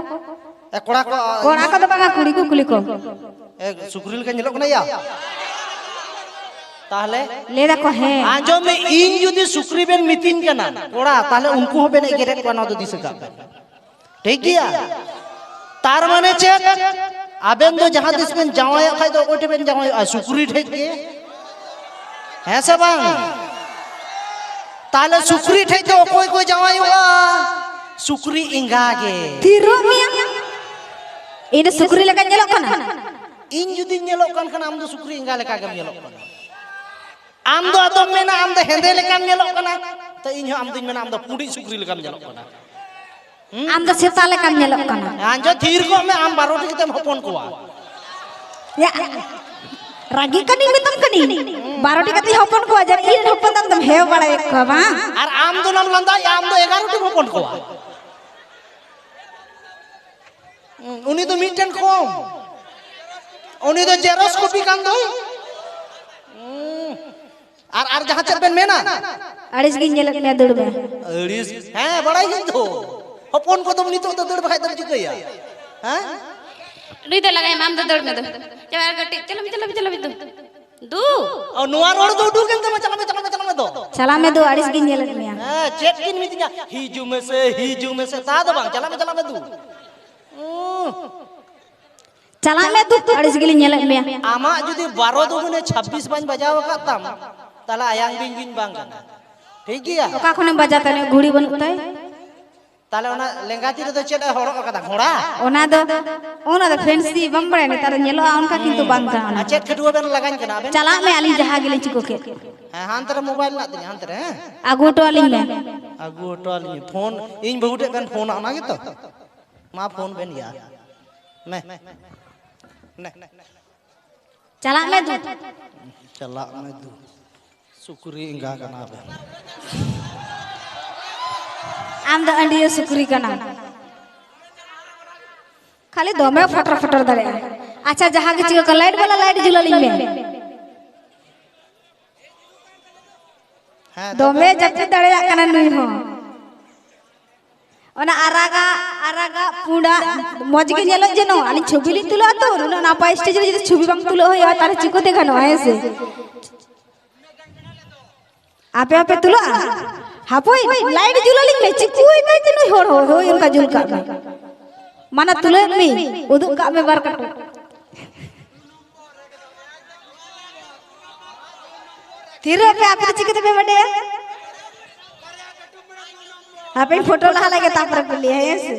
ᱮ, ᱠᱚᱲᱟ ᱠᱚ, ᱠᱚᱲᱟ ᱠᱚᱫᱚ ᱵᱟᱝᱟ, ᱠᱩᱲᱤ ᱠᱚ ᱠᱩᱞᱤ ᱠᱚᱢ᱾ ᱮ, ᱥᱩᱠᱨᱤ ᱞᱮᱠᱟ ᱧᱮᱞᱚᱜ ᱠᱟᱱᱟ ᱭᱟ? ᱛᱟᱦᱞᱮ? ᱞᱟᱹᱭ ᱫᱟᱠᱚ ᱦᱮᱸ᱾ ᱟᱸᱡᱚᱢ ᱢᱮ, ᱤᱧ ᱡᱩᱫᱤ ᱥᱩᱠᱨᱤ ᱵᱮᱱ ᱢᱤᱛᱤᱧ ᱠᱟᱱᱟ, ᱠᱚᱲᱟ, ᱛᱟᱦᱞᱮ ᱩᱱᱠᱩ ᱦᱚᱸ ᱵᱮᱱ ᱮᱜᱮᱨᱮᱫ ᱠᱚᱣᱟ, ᱱᱚᱣᱟ ᱫᱚ ᱫᱤᱥᱟᱹ ᱠᱟᱜ ᱵᱮᱱ᱾ ᱴᱷᱤᱠ ᱜᱮᱭᱟ? ᱛᱟᱨ ᱢᱟᱱᱮ ᱪᱮᱫ? ᱟᱵᱮᱱ ᱫᱚ ᱡᱟᱦᱟᱸ ᱛᱤᱥ ᱵᱮᱱ ᱡᱟᱶᱟᱭᱚᱜ ᱠᱷᱟᱡ ᱫᱚ ᱚᱠᱚᱭ ᱴᱷᱮᱡ ᱵᱮᱱ ᱡᱟᱶᱟᱭᱚᱜᱼᱟ? ᱥᱩᱠᱨᱤ ᱴᱷᱮᱡ ᱜᱮ? ᱦᱮᱸ ᱥᱮ ᱵᱟᱝ? ᱛᱟᱦᱞᱮ ᱥᱩᱠᱨᱤ ᱴᱷᱮᱡ ᱫᱚ ᱚᱠᱚᱭ ᱠᱚ ᱡᱟᱶᱟᱭᱚᱜᱼᱟ? ᱥᱩᱠᱨᱤ ᱮᱸᱜᱟ ᱜᱮ᱾ ᱛᱷᱤᱨᱚᱜ ᱢᱮᱭᱟ᱾ ᱤᱧ ᱫᱚ ᱥᱩᱠᱨᱤ ᱞᱮᱠᱟᱧ ᱧᱮᱞᱚᱜ ᱠᱟᱱᱟ? ᱤᱧ ᱡᱩᱫᱤᱧ ᱧᱮᱞᱚᱜ ᱠᱟᱱ ᱠᱷᱟᱱ, ᱟᱢ ᱫᱚ ᱥᱩᱠᱨᱤ ᱮᱸᱜᱟ ᱞᱮᱠᱟ ᱜᱮᱢ ᱧᱮᱞᱚᱜ ᱠᱟᱱᱟ᱾ ᱟᱢ ᱫᱚ ᱟᱫᱚᱢ ᱢᱮᱱᱟ ᱟᱢ ᱫᱚ ᱦᱮᱸᱫᱮ ᱞᱮᱠᱟᱢ ᱧᱮᱞᱚᱜ ᱠᱟᱱᱟ, ᱛᱚ ᱤᱧ ᱦᱚᱸ ᱟᱢ ᱫᱩᱧ ᱢᱮᱱᱟ ᱟᱢ ᱫᱚ ᱯᱩᱸᱰᱤᱡ ᱥᱩᱠᱨᱤ ᱞᱮᱠᱟᱢ ᱧᱮᱞᱚᱜ ᱠᱟᱱᱟ᱾ ᱟᱢ ᱫᱚ ᱥᱮᱛᱟ ᱞᱮᱠᱟᱢ ᱧᱮᱞᱚᱜ ᱠᱟᱱᱟ᱾ ᱟᱸᱡᱚ ᱛᱷᱤᱨ ᱠᱚᱜ ᱢᱮ, ᱟᱢ ᱵᱟᱨᱚᱴᱤ ᱠᱟᱛᱮᱢ ᱦᱚᱯᱚᱱ ᱠᱚᱣᱟ᱾ ᱭᱟ, ᱨᱟᱹᱜᱤ ᱠᱟᱹᱱᱟᱹᱧ ᱢᱮᱛᱟᱢ ᱠᱟᱹᱱᱟᱹᱧ᱾ ᱵᱟᱨᱚᱴᱤ ᱠᱟᱛᱮᱧ ᱦᱚᱯᱚᱱ ᱠᱚᱣᱟ, ᱡᱟᱹᱱᱤᱡ ᱤᱧ ᱨᱮᱱ ᱦᱚᱯᱚᱱ ᱫᱚᱢ ᱦᱮᱣ ᱵᱟᱲᱟᱭᱮᱫ ᱠᱚᱣᱟ ᱵᱟᱝ? ᱟᱨ ᱟᱢ ᱫᱚ ᱱᱟᱢ ᱞᱟᱸᱫᱟᱭᱮᱜᱼᱟ, ᱟᱢ ᱫᱚ ᱮᱜᱟᱨᱚᱴᱤᱢ ᱦᱚᱯᱚᱱ ᱠᱚᱣᱟ᱾ ᱩᱱᱤ ᱫᱚ ᱢᱤᱫᱴᱮᱱ ᱠᱚᱢ, ᱩᱱᱤ ᱫᱚ ᱡᱮᱨᱚᱥ ᱠᱚᱯᱤ ᱠᱟᱱ ᱫᱚ᱾ ᱟᱨ, ᱟᱨ ᱡᱟᱦᱟᱸ ᱪᱮᱫ ᱵᱮᱱ ᱢᱮᱱᱟ? ᱟᱹᱲᱤᱥ ᱜᱤᱧ ᱧᱮᱞᱮᱫ ᱢᱮᱭᱟ, ᱫᱟᱹᱲ ᱢᱮ᱾ ᱟᱹᱲᱤᱥ? ᱦᱮᱸ, ᱵᱟᱲᱟᱭ ᱜᱤᱧ ᱛᱚ᱾ ᱦᱚᱯᱚᱱ ᱠᱚᱫᱚ ᱱᱤᱛᱚᱜ ᱫᱚ ᱫᱟᱹᱲ ᱵᱟᱠᱷᱟᱡ ᱫᱚᱢ ᱪᱤᱠᱟᱹᱭᱟ? ᱦᱮᱸ? ᱱᱩᱭ ᱫᱚ ᱞᱟᱜᱟᱭᱟᱢ, ᱟᱢ ᱫᱚ ᱫᱟᱹᱲ ᱢᱮ ᱫᱚ᱾ ᱪᱟᱞᱟᱜ ᱢᱮ, ᱪᱟᱞᱟᱜ ᱢᱮ, ᱪᱟᱞᱟᱜ ᱢᱮ ᱫᱩ᱾ ᱫᱩ᱾ ᱚ, ᱱᱚᱣᱟ ᱨᱚᱲ ᱫᱚ ᱩᱰᱩᱠ ᱮᱱ ᱛᱟᱢᱟ, ᱪᱟᱞᱟᱜ ᱢᱮ, ᱪᱟᱞᱟᱜ ᱢᱮ, ᱪᱟᱞᱟᱜ ᱢᱮ ᱫᱚ᱾ ᱪᱟᱞᱟᱜ ᱢᱮ ᱫᱩ, ᱟᱹᱲᱤᱥ ᱜᱤᱧ ᱧᱮᱞᱮᱫ ᱢᱮᱭᱟ᱾ ᱦᱮᱸ, ᱪᱮᱫ ᱠᱤᱱ ᱢᱤᱛᱟᱹᱧᱟ? ᱦᱤᱡᱩᱜ ᱢᱮᱥᱮ, ᱦᱤᱡᱩᱜ ᱢᱮᱥᱮ, ᱛᱟ ᱫᱚ ᱵᱟᱝ, ᱪᱟᱞᱟᱜ ᱢᱮ, ᱪᱟᱞᱟᱜ ᱢᱮ ᱫᱩ᱾ ᱩᱸ᱾ ᱪᱟᱞᱟᱜ ᱢᱮ ᱫᱩ, ᱟᱹᱲᱤᱥ ᱜᱮᱞᱤᱧ ᱧᱮᱞᱮᱫ ᱢᱮᱭᱟ᱾ ᱟᱢᱟᱜ ᱡᱩᱫᱤ ᱵᱟᱨᱚ ᱫᱩᱜᱩᱱᱮ ᱪᱷᱟᱵᱵᱤᱥ ᱵᱟᱹᱧ ᱵᱟᱡᱟᱣ ᱟᱠᱟᱫ ᱛᱟᱢ, ᱛᱟᱦᱞᱮ ᱟᱭᱟᱝ ᱵᱤᱧ ᱜᱤᱧ ᱵᱟᱝ ᱠᱟᱱᱟ᱾ ᱴᱷᱤᱠ ᱜᱮᱭᱟ? ᱚᱠᱟ ᱠᱷᱚᱱᱮᱢ ᱵᱟᱡᱟᱣ ᱛᱟᱭ? ᱩᱱᱤᱭᱟᱜ ᱜᱷᱩᱲᱤ ᱵᱟᱹᱱᱩᱜ ᱛᱟᱭ? ᱛᱟᱦᱞᱮ ᱚᱱᱟ ᱞᱮᱸᱜᱟ ᱛᱤ ᱨᱮᱫᱚ ᱪᱮᱫ ᱮ ᱦᱚᱨᱚᱜ ᱟᱠᱟᱫᱟ? ᱜᱷᱚᱲᱟ? ᱚᱱᱟ ᱫᱚ, ᱚᱱᱟ ᱫᱚ ᱯᱷᱮᱱᱥᱤ ᱵᱟᱢ ᱵᱟᱲᱟᱭᱟ, ᱱᱮᱛᱟᱨ ᱫᱚ ᱧᱮᱞᱚᱜᱼᱟ ᱚᱱᱠᱟ, ᱠᱤᱱᱛᱩ ᱵᱟᱝ ᱠᱟᱱᱟ ᱚᱱᱟ᱾ ᱟᱨ ᱪᱮᱫ ᱠᱷᱟᱹᱴᱩᱣᱟᱹ ᱵᱮᱱ ᱞᱟᱜᱟᱧ ᱠᱟᱱᱟ ᱟᱵᱮᱱ? ᱪᱟᱞᱟᱜ ᱢᱮ, ᱟᱹᱞᱤᱧ ᱡᱟᱦᱟᱸ ᱜᱮᱞᱤᱧ ᱪᱤᱠᱟᱹ ᱠᱮᱫ᱾ ᱦᱮᱸ, ᱦᱟᱱᱛᱮ ᱨᱮ ᱢᱳᱵᱟᱭᱤᱞ ᱢᱮᱱᱟᱜ ᱛᱤᱧᱟ, ᱦᱟᱱᱛᱮ ᱨᱮ, ᱦᱮᱸ? ᱟᱹᱜᱩ ᱦᱚᱴᱚ ᱟᱹᱞᱤᱧ ᱢᱮ᱾ ᱟᱹᱜᱩ ᱦᱚᱴᱚ ᱟᱹᱞᱤᱧ ᱢᱮ᱾ ᱯᱷᱳᱱ, ᱤᱧ ᱵᱟᱹᱦᱩ ᱴᱷᱮᱡ ᱵᱮᱱ ᱯᱷᱳᱱᱟ, ᱚᱱᱟ ᱜᱮᱛᱚ? ᱢᱟ ᱯᱷᱳᱱ ᱵᱮᱱ ᱭᱟ᱾ ᱱᱮ᱾ ᱱᱮ᱾ ᱪᱟᱞᱟᱜ ᱢᱮ ᱫᱩ᱾ ᱪᱟᱞᱟᱜ ᱢᱮ ᱫᱩ᱾ ᱥᱩᱠᱨᱤ ᱮᱸᱜᱟ ᱠᱟᱱᱟ ᱵᱮᱱ᱾ ᱟᱢ ᱫᱚ ᱟᱹᱰᱤᱭᱟᱹ ᱥᱩᱠᱨᱤ ᱠᱟᱱᱟᱢ᱾ ᱠᱷᱟᱹᱞᱤ ᱫᱚᱢᱮ ᱯᱷᱚᱴᱚᱨ ᱯᱷᱚᱴᱚᱨ ᱫᱟᱲᱮᱭᱟᱜᱼᱟ᱾ ᱟᱪᱪᱷᱟ, ᱡᱟᱦᱟᱸ ᱜᱮ ᱪᱤᱠᱟᱹ ᱠᱚ, ᱞᱟᱭᱤᱴ ᱵᱟᱞᱟ ᱞᱟᱭᱤᱴ ᱡᱩᱞ ᱟᱹᱞᱤᱧ ᱢᱮ᱾ ᱦᱮᱸ, ᱫᱚᱢᱮ ᱡᱟᱹᱯᱤᱫ ᱫᱟᱲᱮᱭᱟᱜ ᱠᱟᱱᱟ ᱱᱩᱭ ᱦᱚᱸ᱾ ᱚᱱᱟ ᱟᱨᱟᱜᱟᱜ, ᱟᱨᱟᱜᱟᱜ, ᱯᱩᱸᱰᱟᱜ ᱢᱚᱡᱽ ᱜᱮ ᱧᱮᱞᱚᱜ ᱡᱮᱱᱚ᱾ ᱟᱹᱞᱤᱧ ᱪᱷᱚᱵᱤ ᱞᱤᱧ ᱛᱩᱞᱟᱹᱜᱼᱟ ᱛᱚ, ᱱᱩᱱᱟᱹᱜ ᱱᱟᱯᱟᱭ stage ᱨᱮ ᱡᱩᱫᱤ ᱪᱷᱚᱵᱤ ᱵᱟᱝ ᱛᱩᱞᱟᱹᱜ ᱦᱩᱭᱩᱜᱼᱟ, ᱛᱟᱦᱞᱮ ᱪᱤᱠᱟᱹᱛᱮ ᱜᱟᱱᱚᱜᱼᱟ, ᱦᱮᱸ ᱥᱮ? ᱟᱯᱮ ᱦᱚᱸᱯᱮ ᱛᱩᱞᱟᱹᱜᱼᱟ? ᱦᱟᱯᱳᱭ, ᱞᱟᱭᱤᱴ ᱡᱩᱞ ᱟᱹᱞᱤᱧ ᱢᱮ, ᱪᱤᱠᱩᱭ ᱛᱟᱭ ᱪᱮ ᱱᱩᱭ ᱦᱚᱲ ᱦᱚᱸ, ᱦᱳᱭ ᱚᱱᱠᱟ ᱡᱩᱞ ᱠᱟᱜ ᱢᱮ᱾ ᱢᱟᱱᱟ ᱛᱩᱞᱟᱹᱣ ᱢᱮ, ᱩᱫᱩᱜ ᱠᱟᱜ ᱢᱮ ᱵᱟᱨ ᱠᱟᱹᱴᱩᱵ᱾ ᱛᱷᱤᱨᱚᱜ ᱯᱮ, ᱟᱯᱮ ᱫᱚ ᱪᱤᱠᱟᱹ ᱛᱮᱯᱮ ᱵᱟᱰᱟᱭᱟ? ᱦᱟᱯᱮᱧ ᱯᱷᱳᱴᱳ ᱞᱟᱦᱟ ᱞᱮᱜᱮ, ᱛᱟᱨᱯᱚᱨᱮ ᱯᱮ ᱞᱟᱹᱭᱟ, ᱦᱮᱸ ᱥᱮ?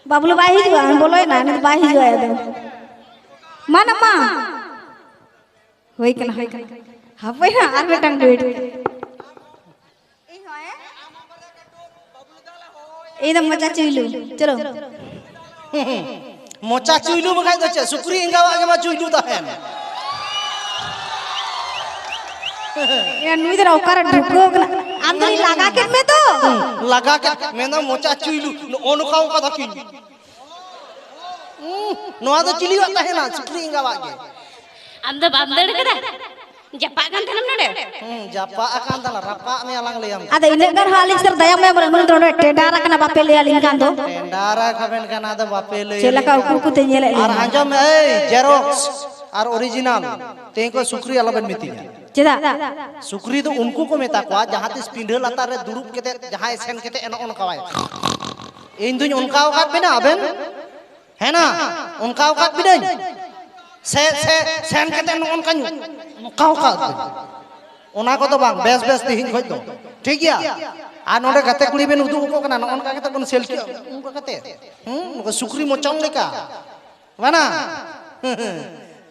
ᱵᱟᱵᱞᱩ ᱵᱟᱭ ᱦᱤᱡᱩᱜᱼᱟ, ᱵᱚᱞᱚᱭᱮᱱᱟ, ᱱᱤᱛ ᱵᱟᱭ ᱦᱤᱡᱩᱜᱼᱟ ᱟᱫᱚ᱾ ᱢᱟ ᱱᱟ ᱢᱟ᱾ ᱦᱩᱭ ᱠᱟᱱᱟ, ᱦᱩᱭ ᱠᱟᱱᱟ᱾ ᱦᱟᱯᱳᱭ ᱦᱟᱸᱜ, ᱟᱨ ᱢᱤᱫᱴᱟᱝ ᱰᱩᱭᱮᱴ᱾ ᱤᱧ ᱫᱚ ᱢᱚᱪᱟ ᱪᱩᱭᱞᱩ᱾ ᱪᱚᱞᱚ᱾ ᱢᱚᱪᱟ ᱪᱩᱭᱞᱩ ᱵᱟᱠᱷᱟᱡ ᱫᱚ ᱪᱮᱫ? ᱥᱩᱠᱨᱤ ᱮᱸᱜᱟᱣᱟᱜ ᱜᱮ ᱢᱟ ᱪᱩᱭᱞᱩ ᱛᱟᱦᱮᱱ᱾ ᱮ, ᱱᱩᱭ ᱫᱚ ᱚᱠᱟᱨᱮ ᱰᱷᱩᱠᱟᱹᱣ ᱠᱟᱱᱟ? ᱟᱢ ᱫᱚ ᱞᱤᱧ ᱞᱟᱜᱟ ᱠᱮᱫ ᱢᱮ ᱫᱚ᱾ ᱞᱟᱜᱟ ᱠᱮᱫ ᱢᱮᱱᱫᱟ ᱢᱚᱪᱟ ᱪᱩᱭᱞᱩ, ᱱᱚᱜᱼᱚ ᱱᱚᱝᱠᱟ ᱚᱱᱠᱟ ᱫᱟᱠᱤᱱ᱾ ᱩᱸ, ᱱᱚᱣᱟ ᱫᱚ ᱪᱤᱞᱤᱭᱟᱜ ᱛᱟᱦᱮᱱᱟ? ᱥᱩᱠᱨᱤ ᱮᱸᱜᱟᱣᱟᱜ ᱜᱮ᱾ ᱟᱢ ᱫᱚ ᱵᱟᱢ ᱫᱟᱹᱲ ᱠᱟᱫᱟ? ᱡᱟᱯᱟᱜ ᱠᱟᱱ ᱛᱟᱦᱮᱱᱟᱢ ᱱᱚᱰᱮ? ᱦᱩᱸ, ᱡᱟᱯᱟᱜ ᱟᱠᱟᱱ ᱛᱟᱦᱮᱱᱟ, ᱨᱟᱯᱟᱜ ᱢᱮᱭᱟ ᱞᱟᱝ ᱞᱟᱹᱭᱟᱢ᱾ ᱟᱫᱚ ᱤᱱᱟᱹᱜ ᱜᱟᱱ ᱦᱚᱸ ᱟᱹᱞᱤᱧ ᱥᱟᱨ ᱫᱟᱭᱟ ᱢᱟᱭᱟ ᱵᱟᱹᱱᱩᱜ, ᱱᱩᱭ ᱫᱚ ᱱᱚᱰᱮ ᱴᱮᱸᱰᱟᱨ ᱟᱠᱟᱱᱟ, ᱵᱟᱯᱮ ᱞᱟᱹᱭ ᱟᱹᱞᱤᱧ ᱠᱟᱱ ᱫᱚ᱾ ᱴᱮᱸᱰᱟᱨ ᱟᱠᱟᱵᱮᱱ ᱠᱟᱱᱟ, ᱟᱫᱚ ᱵᱟᱯᱮ ᱞᱟᱹᱭ ᱪᱮᱫ ᱞᱮᱠᱟ ᱟᱹᱞᱤᱧ ᱩᱠᱩ ᱩᱠᱩ ᱛᱮ ᱧᱮᱞᱮᱫ ᱠᱟᱱᱟ᱾ ᱟᱨ ᱞᱤᱧᱟ᱾ ᱟᱸᱡᱚᱢ ᱢᱮ, ᱮᱭ, ᱡᱮᱨᱚᱠᱥ ᱟᱨ ᱚᱨᱤᱡᱤᱱᱟᱞ, ᱛᱮᱦᱮᱧ ᱠᱷᱚᱱ ᱥᱩᱠᱨᱤ ᱟᱞᱚᱵᱮᱱ ᱢᱤᱛᱟᱹᱧᱟ᱾ ᱪᱮᱫᱟᱜ? ᱥᱩᱠᱨᱤ ᱫᱚ ᱩᱱᱠᱩ ᱠᱚ ᱢᱮᱛᱟ ᱠᱚᱣᱟ, ᱡᱟᱦᱟᱸ ᱛᱤᱥ ᱯᱤᱸᱰᱷᱟᱹ ᱞᱟᱛᱟᱨ ᱨᱮ ᱫᱩᱲᱩᱵ ᱠᱟᱛᱮ ᱡᱟᱦᱟᱸᱭ ᱥᱮᱱ ᱠᱟᱛᱮ ᱮ ᱱᱚᱜᱼᱚ ᱱᱚᱝᱠᱟᱣᱟᱭ᱾ ᱤᱧ ᱫᱩᱧ ᱚᱱᱠᱟᱣ ᱟᱠᱟᱫ ᱵᱮᱱᱟ ᱟᱵᱮᱱ? ᱦᱮᱱᱟ, ᱚᱱᱠᱟᱣ ᱟᱠᱟᱫ ᱵᱤᱱᱟᱹᱧ? ᱥᱮ, ᱥᱮ, ᱥᱮᱱ ᱠᱟᱛᱮ ᱱᱚᱜᱼᱚ ᱱᱚᱝᱠᱟᱧ ᱚᱱᱠᱟᱣ ᱟᱠᱟᱫ ᱵᱮᱱ᱾ ᱚᱱᱟ ᱠᱚᱫᱚ ᱵᱟᱝ, ᱵᱮᱥ ᱵᱮᱥ ᱛᱮᱦᱮᱧ ᱠᱷᱚᱡ ᱫᱚ᱾ ᱴᱷᱤᱠ ᱜᱮᱭᱟ? ᱟᱨ ᱱᱚᱰᱮ ᱜᱟᱛᱮ ᱠᱩᱲᱤ ᱵᱮᱱ ᱩᱫᱩᱜ ᱟᱠᱚ ᱠᱟᱱᱟ, ᱱᱚᱜᱼᱚ ᱱᱚᱝᱠᱟ ᱠᱟᱛᱮ ᱵᱚᱱ ᱥᱮᱞᱯᱷᱤ, ᱚᱱᱠᱟ ᱠᱟᱛᱮ᱾ ᱦᱩᱸ, ᱱᱚᱝᱠᱟ ᱥᱩᱠᱨᱤ ᱢᱚᱪᱚᱝ ᱞᱮᱠᱟ᱾ ᱵᱟᱱᱟ?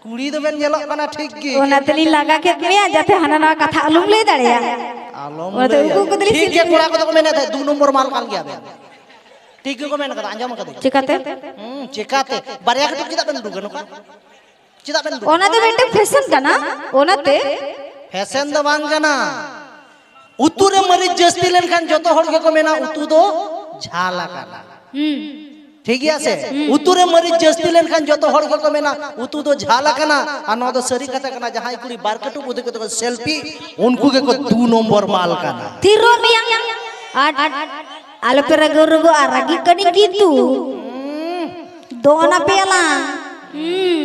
ᱠᱩᱲᱤ ᱫᱚᱵᱮᱱ ᱧᱮᱞᱚᱜ ᱠᱟᱱᱟ ᱴᱷᱤᱠ ᱜᱮ᱾ ᱚᱱᱟ ᱛᱮᱞᱤᱧ ᱞᱟᱜᱟ ᱠᱮᱫ ᱢᱮᱭᱟ, ᱡᱟᱛᱮ ᱦᱟᱱᱟ ᱱᱟᱣᱟ ᱠᱟᱛᱷᱟ ᱟᱞᱚᱢ ᱞᱟᱹᱭ ᱫᱟᱲᱮᱭᱟᱜ᱾ ᱟᱞᱚᱢ ᱚᱱᱟᱛᱮ ᱞᱟᱹᱭᱟ᱾ ᱩᱠᱩ ᱩᱠᱩ ᱛᱮᱞᱤᱧ ᱴᱷᱤᱠ ᱜᱮ, ᱥᱤᱞᱯᱤ᱾ ᱠᱚᱲᱟ ᱠᱚᱫᱚ ᱠᱚ ᱢᱮᱱᱮᱫ ᱛᱟᱦᱮᱸᱫ, ᱫᱩ ᱱᱚᱢᱵᱚᱨ ᱢᱟᱞ ᱠᱟᱱ ᱜᱮᱭᱟ ᱵᱮᱱ᱾ ᱴᱷᱤᱠ ᱜᱮᱠᱚ ᱢᱮᱱ ᱠᱟᱫᱟ, ᱟᱸᱡᱚᱢ ᱠᱟᱫᱟᱹᱧ᱾ ᱪᱤᱠᱟᱹᱛᱮ? ᱦᱩᱸ, ᱪᱤᱠᱟᱹᱛᱮ? ᱵᱟᱨᱭᱟ ᱠᱟᱹᱴᱩᱵ ᱪᱮᱫᱟᱜ ᱵᱮᱱ ᱩᱰᱩᱠᱟ ᱱᱚᱝᱠᱟ? ᱪᱮᱫᱟᱜ ᱵᱮᱱ ᱩᱰᱩᱠᱟ? ᱚᱱᱟ ᱫᱚ ᱢᱤᱫᱴᱟᱝ ᱯᱷᱮᱥᱚᱱ ᱠᱟᱱᱟ, ᱚᱱᱟᱛᱮ᱾ ᱯᱷᱮᱥᱚᱱ ᱫᱚ ᱵᱟᱝ ᱠᱟᱱᱟ᱾ ᱩᱛᱩ ᱨᱮ ᱢᱟᱹᱨᱤᱪ ᱡᱟᱹᱥᱛᱤ ᱞᱮᱱᱠᱷᱟᱱ ᱡᱚᱛᱚ ᱦᱚᱲ ᱜᱮᱠᱚ ᱢᱮᱱᱟ ᱩᱛᱩ ᱫᱚ ᱡᱷᱟᱞ ᱟᱠᱟᱱᱟ᱾ ᱦᱩᱸ᱾ ᱴᱷᱤᱠ ᱜᱮᱭᱟ ᱥᱮ? ᱩᱛᱩ ᱨᱮ ᱢᱟᱹᱨᱤᱪ ᱡᱟᱹᱥᱛᱤ ᱞᱮᱱᱠᱷᱟᱱ ᱡᱚᱛᱚ ᱦᱚᱲ ᱜᱮᱠᱚ ᱢᱮᱱᱟ ᱩᱛᱩ ᱫᱚ ᱡᱷᱟᱞ ᱟᱠᱟᱱᱟ᱾ ᱟᱨ ᱱᱚᱣᱟ ᱫᱚ ᱥᱟᱹᱨᱤ ᱠᱟᱛᱷᱟ ᱠᱟᱱᱟ, ᱡᱟᱦᱟᱸᱭ ᱠᱩᱲᱤ ᱵᱟᱨ ᱠᱟᱹᱴᱩᱵ ᱩᱫᱩᱜ ᱠᱟᱛᱮ ᱠᱚ ᱥᱮᱞᱯᱷᱤ, ᱩᱱᱠᱩ ᱜᱮᱠᱚ ᱫᱩ ᱱᱚᱢᱵᱚᱨ ᱢᱟᱞ ᱠᱟᱱᱟ᱾ ᱛᱷᱤᱨᱚᱜ ᱢᱮᱭᱟ᱾ ᱟᱨ ᱟᱞᱚᱯᱮ ᱨᱟᱹᱜᱟᱹ ᱨᱟᱹᱜᱟᱹᱜᱼᱟ, ᱨᱟᱹᱜᱤ ᱠᱟᱹᱱᱟᱹᱧ ᱠᱤᱱᱛᱩ᱾ ᱫᱚᱱ ᱟᱯᱮᱭᱟᱞᱟᱝ᱾ ᱦᱩᱸ᱾